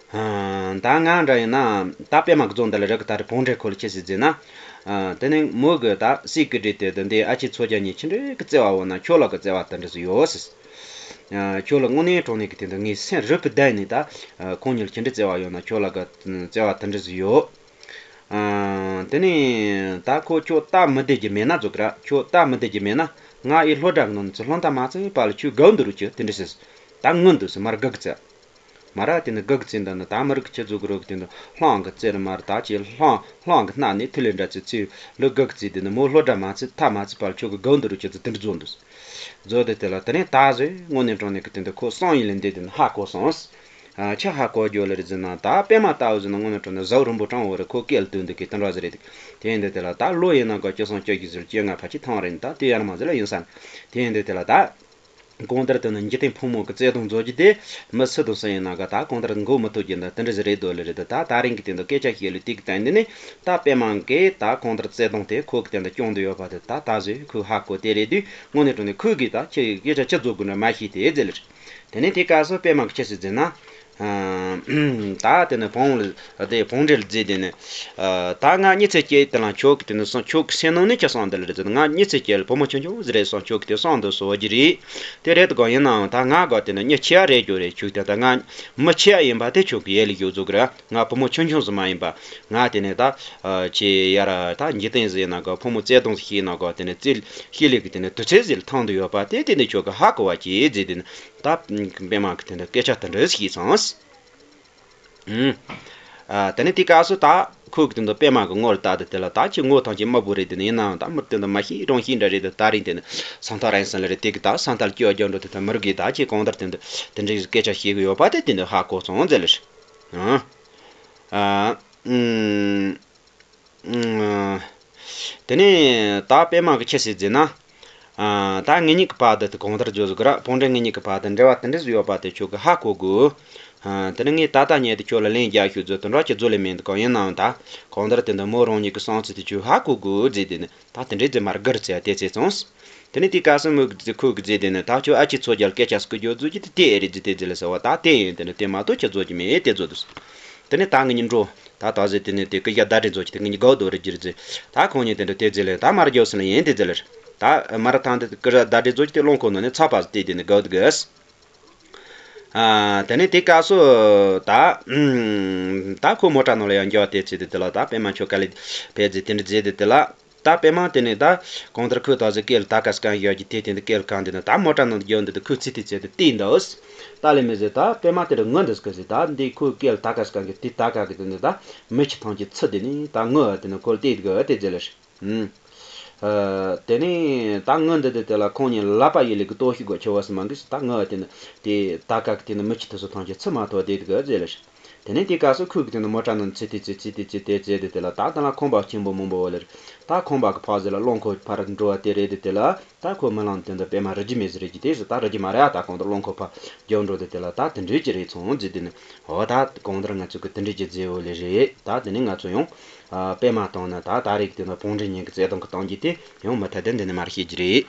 ཨ། ད་ང་འདྲ་ཡིན་ན་ད་པད་མ་གི་རྫོང་འདི་ལ་རི་གི་ད་རི་བོང་འདྲེ་ཁོ་ལ་ཁྱེད་ཟེར་ཟེར་ན། ཨ། དེ་ནས་མོ་གི་ད་སྲས་ཀྱི་འདྲེ་དེ་དེ་འདི་ཨ་ཅེ་མཚོ་རྒྱལ་གཉིས་ཆི་འདྲའི་གི་བརྩེ་བ་འོ་ན་ཁྱོད་ལ་གི་བརྩེ་བ་དེ་འདྲ་ཟིག་ཡོད་ཟེར། ཨ། ཁྱོད་ལ་དངོས་གནས་དྲང་གནས་ཀྱི་དེ་འདི་ངའི་སེམས་རུས་པའི་གཏིང་ནས་ད། ཨ། ཁོང་གཉིས་ལ་ཆི་འདྲའི་བརྩེ་བ་ཡོད་ན་ཁྱོད་ལ་གི་བརྩེ་བ་དེ་འདྲ་ཟིག་ཡོད། ཨ། དེ་ནས་ད་ཁོ་ཁྱོད་སྟབས་མི་བདེ་རྒྱུ་མེད་ན་ཟེར་གི་ར། ཁྱོད་སྟབས་མི་བདེ་རྒྱུ་མེད་ན་ང་ཨེ་སློབ་གྲྭ་གི་ནང་ནས་ཚུར་སློང་ད་མ་ཚུགས་པ་ལ་ཁྱོད་སྒུག་འདུག་རོགས་གྱིས་དེ་འདྲ་ཟེར། ད་ངུ་འདུག་ཟེར། མར་སྒུག་ཙེ། མ་ར་དེ་ནས་སྒུག་ཙེ་འདི་ནི་ད་མི་རིགས་ཆི་ཟིག་གི་རོགས་དེ་ནི་སློང་གི་ཙེ་རེད། མར་ད་ཁྱེད་སློང་སློང་གི་སྣ་ནས་ཐིག་ལེ་འདྲ་ཚེ་ཚེ་ལུ་སྒུག་ཙེ་དེ་ནི་མོ་སློབ་གྲྭ་མ་ཚུགས་མཐའ་མ་ཚུགས་པ་ལ་ཁྱོད་ཀྱི་སྒུག་འདུག་རོགས་གྱིས་ཚེ་དེ་འདྲ་བཟོ་འདུག་ཟེར། བཟོ་དེ་དེ་ལ་དེ་ནས་ད་གཟོད་དངོས་གནས་དྲང་གནས་ཀྱི་དེ་འདི་ཁོ་སང་ཡིན་ལས་འདས་དེ་ནི་ཧ་གོ་སོང་། ཨ། ཆི་ཧ་གོ་རྒྱུ་ལ་རེད་ཟེར་ན། ད་པད་མ་ལྟ་བུ་ཟེར་ན་དངོས་གནས་དྲང་གནས་གཟུགས་རིང་པོ་སྤྲང་བོ་རེད། ཁོ་སྐེ་ལ་དུག་འདུག་གི་དེ་འདྲ་ཟིག་རེད། དེ་ཡིན་དུས་དེ་ལ་ད་ལོ་ཡིན་ན་གོ་བཅུ་གསུམ་བཅུ་བཞི་ཟེར་བཅོ་ལྔ་ཕལ་ཆེར་ཐང་རེད། ད་དེ་ཡར་མ་ཟིག་ལ་ཡིན་ས་ན། དེ་ཡིན་དུས་དེ་ལ་ད་གང་ལྟར་དེ་ནི་འཇིག་རྟེན་ཕོ་མོ་གི་བརྩེ་དུང་རྫོགས་རྒྱུ་དེ་མི་སུ་དང་སུ་ཡིན་ན་ག་ད་གང་ལྟར་འགོག་མི་ཐུབ་རྒྱུ་འདི་དེ་འདྲ་ཟིག་རེད་འདོད་ལེ་རེད། ད་ད་རིང་གི་དེ་འདི་སྐད་ཆ་བཤད་ལུགས་དེ་གི་སྟེང་ནས་ནི་ད་པད་མ་གིས་ད་གང་ལྟར་བརྩེ་དུང་དེ་ཁོ་གི་དེ་འདི་སྐྱོང་འདོད་ཡོད་པ་དེ་ད་ད་གཟོད་ཁོས་ཧ་གོ་དེ་རེད་དུས། དངོས་གནས་དྲང་གནས་ཁོས་གིས་ད་ཁྱེད་སྐད་ཆ་ཆི་བཟོ་དགོས་ན་མ་ཤེས་དེ་ཟེར་ལེ་རེད། དེ་ནས་དེ་སྐབས་སུ་པད་མ་གིས་ཆི་ཟིག་ཟེར་ན། ཨ། ད་དེ་ནས་བོང་ལ་དེ་བོང་འདྲེ་ལ་བརྫིས་དེ་ནས། ཨ། ད་ང་མྱི་ཚེ་སྐྱེལ་དེ་ལ་ཁྱོད་ཀྱི་དེ་ནས་སོང་། ཁྱོད་ཀྱི་སེམས་ནང་ནས་ཁྱོད་སོང་དེ་ལ་རེད་ཟེར། ང་མྱི་ཚེ་སྐྱེལ་བུ་མོ་ཆུང་ཆུང་ཟིག་རེད་སོང་། ཁྱོད་ཀྱི་དེ་སོང་དུ་སོ་རྒྱུ་རེད། དེ་རེད་དགོ་ཡིན་ནའང་ད་ང་གོ་དེ་ནས་མྱི་ཆེ་ཡ་རེད་རྒྱུ་རེད། ཁྱོད་དེ་ད་ང་མི་ཆེ་ཡ་ཡིན་པ་དེ་ཁྱོད་ཀྱི་ཡེ་ལི་རྒྱུ་བཟོ་གི་ར། ང་བུ་མོ་ཆུང་ཆུང་ཟིག་མ་ཡིན་པ། ང་དེ་ནས་ད། ཨ། ཆེ་ཡ་ར་ད་འཇིག་རྟེན་ཟིག་ཡིན་ན་གོ་བུ་མོ་བརྩེ་དུང་ཟིག་ཤེས་ན་གོ་དེ་ནས་བརྩེ་ཤེས་ལི་གི་དེ་ནས་དུས་ཚོད་ཟིག་ལ་ཐང་དུ་ཡོད་པ་དེ་དེ་ནས་ཁྱོད་ཀྱི་ཧ་གོ་བ་ཅི་ཟིག་དེ་ནས། ད་པད་མ་གི་དེ་འདྲ་སྐད་ཆ་དེ་འདྲ་ཞིག་སོང་། ཨུམ། ཨ། དེ་ནས་དེ་སྐབས་སུ་ད་ཁོ་གི་དེ་འདྲ་པད་མ་གི་ངོ་ལ་ལྟ་དུས་དེ་ལ་ད་ཁྱེད་ངོ་ཐང་ཆད་དམར་པོ་རེད། དེ་ནས་ཡིན་ནའང་ད་མི་དེ་འདྲ་མ་ཤེས་གྲོང་ཤེས་འདྲ་རེད། དེ་ད་རིང་དེ་ནས་ས་མཐའ་རིང་ས་ལ་རེད། དེ་གི་ད་ས་མཐའ་ལ་སྐྱོ་རྒྱག་འགྲོ་དེ་ད་མི་རིགས་གི་ད་ཁྱེད་གང་ལྟར་དེ་འདྲ་དེ་འདྲའི་སྐད་ཆ་བཤད་གི་ཡོད་པ་དེ་དེ་འདྲ་ཧ་གོ་སོང་ཟེར་ལེ། ཨ། ཨ། ཨུམ། ཨུམ། དེ་ནས་ད་པད་མ་གིས་ཆི་ཟེར་ཟེར་ན། ཨ། ད་ངེད་གཉིས་ཀྱི་བར་དུ་དེ་གང་ལྟར་བརྗོད་ཟིག་ར། བོང་འདྲེ་ངེད་གཉིས་ཀྱི་བར་དུ་འབྲེལ་བ་དེ་འདྲ་ཟིག་ཡོད་པ་དེ་ཁྱོད་ཀྱིས་ཧ་གོ་དགོས། ཨ། དེ་ནས་ངས་ད་ལྟ་ཉལ་དུས་ཁྱོད་ལ་ལན་རྒྱག་ཤོག་ཟེར་དུས་འདྲ་ཁྱེད་ཚོ་ལས་མེད་འདུག་ག་ཡིན་ནའང་ད་གང་ལྟར་དེ་འདྲ་མོ་རང་ཉིད་ཀྱི་བསམ་ཚུལ་དེ་ཁྱོད་ཧ་གོ་དགོས་ཟེར། དེ་ནས་ད་དེ་འདྲའི་ཟེར་མར་སྒུར་ཟེར་དེ་ཚེ་སོང་། དེ་ནས་དེ་སྐབས་སུ་མོ་གིས་ཁོ་གིས་ཟེར། དེ་ནས་ད་ཁྱོད་ཨ་ཅེ་མཚོ་རྒྱལ་སྐད་ཆ་སྐུ་རྒྱུ་བཟོ་རྒྱུ་དེ་དེ་ཨེ་རེད་ཟེར། དེ་ཟེར་ལེ་ཟེར་བ། ད་དེ་ཡིན། དེ་ནས་དེ་མ་གཏོགས་ཁྱེད་བཟོ་རྒྱུ་མེད་དེ་བཟོ་འདུག། དེ་ནས་ད་ངེད་གཉིས་འགྲོ། ད་ད་ཟེར། དེ་ནས་དེ་སྐུ་ཞབས་ཟླ་སྒྲིལ་མཛོད་ཀྱི་དེ་ངེད་གཉིས་སྒུག་སྡོད་རེ་རྒྱུ་རེད་ཟེར། ད་ཁོང་གཉིས་དེ་འདྲ་དེ་ཟེར་ལེ། ད་མར་རྒྱོབ་སོང་ལེ་ཡིན་དེ་ཟེར་ལེ། ད་མར་ཐང་དེ་སྐུ་ཞབས་ཟླ་སྒྲིལ་མཛོད་ཀྱི་དེ་སློང་ཁོ་ནང་ནས་ཚགས་པར་ཟིག་བལྟས། དེ་ནས་སྒུག་འདུག་གས། ཨ། དེ་ནས་དེ་སྐབས་སུ་ད། ཨུམ། ད་ཁོ་མོ་ཊ་ནང་ལ་ཡར་འགྱོ་དེ་ཚེ་དེ་དེ་ལ་ད་པད་མ་ཁྱོད་ག་ལེ་ཕེབས་ཟེར་དེ་འདྲ་ཟེར་དེ་དེ་ལ། ད་པད་མ་དེ་ནས་ད་གང་ལྟར་ཁོས་ད་གཟོད་སྐེ་ལ་ད་ག་སེ་བཀང་ཡོད་ཀྱི་དེ་དེ་འདི་སྐེ་ལ་བཀང་དེ་ནས་ད་མོ་ཊ་ནང་དུ་འགྱོ་འདི་དུ་ཁོས་ཚིག་དེ་བྱས་ཏེ་བལྟས་འདུག། ད་ལས་མི་ཟེར། ད་པད་མ་དེ་འདྲ་ངུ་འདུག་སྐུ་ཟེར། ད་འདི་ཁོའི་སྐེ་ལ་ད་ག་སེ་བཀང་གི་དེ་ད་ག་གི་དེ་འདི་ད་མི་ཁྱི་ཐང་ཆད་ཚུར་དེ་ནས་ད་ངུ་དེ་ནས་ཁོ་ལ་བལྟས་འདུག་དེ་ཟེར་ལེ། ཨུམ། ཨ། དེ་ནས་ད་ངུ་འདི་དེ་དེ་ལ་ཁོང་གཉིས་ལབ་པ་ཡེ་ལེ་གི་ལྟོ་ཤི་དགོས་ཆེ་བ་སི་མ་གི་ད་ངུ་དེ་ནས་དེ་ད་ག་གི་དེ་ནས་མི་ཁྱི་དེ་ཚོ་ཐང་ཆད་ཚུར་མ་ཐོག་བསྡད་འདུག་ཟེར་ལེ། དེ་ནས་དེའི་སྐབས་སུ་ཁོས་གི་དེ་ནི་མོ་ཊ་ནང་ཚུད་དེ་ཚུད་ཚུད་དེ་ཚུད་དེ་ཚུད་དེ་དེ་ལ་ད་དེ་ལ་ཁང་པ་ཆེན་པོ་མང་པོ་ཡོད་ལེ་རེད། ད་ཁང་པ་གི་ཕར་ཟིག་ལ་རླངས་འཁོར་ཕར་འགྲོ་བ་དེ་རེད། དེ་དེ་ལ་ད་ཁོ་མི་ལངས་དེ་འདྲ་པད་མ་རི་རྒྱུ་མེད་ཟེར་རེད་ཀྱི་དེ་ཟེར། ད་རི་རྒྱུ་མ་རེད་ཨ། ད་གང་ལྟར་རླངས་འཁོར་ཕར་རྒྱབ་འགྲོ་དེ་དེ་ལ་ད་དེ་འདྲའི་ཅི་རེད་སོང་ཟེར། དེ་ནི་འོ་ད་གང་ལྟར་ང་ཚོ་གི་དེ་འདྲའི་ཅི་མཛེས་བོ་ལེ་རེད། ད་དེ་ནི་ང་ཚོ་ཡང་ཨ་པད་མ་བཏང་ན་ད་ད་རེས་ཀྱི་དེ་ན་བང་སྒྲིག་ཉིན་གི་རྩེད་ཐང་གི་བཏང་རྒྱུ་དེ་ཡང་མུ་མཐུད་དེ་འདི་ནས་མར་བཤད་རྒྱུ་རེད།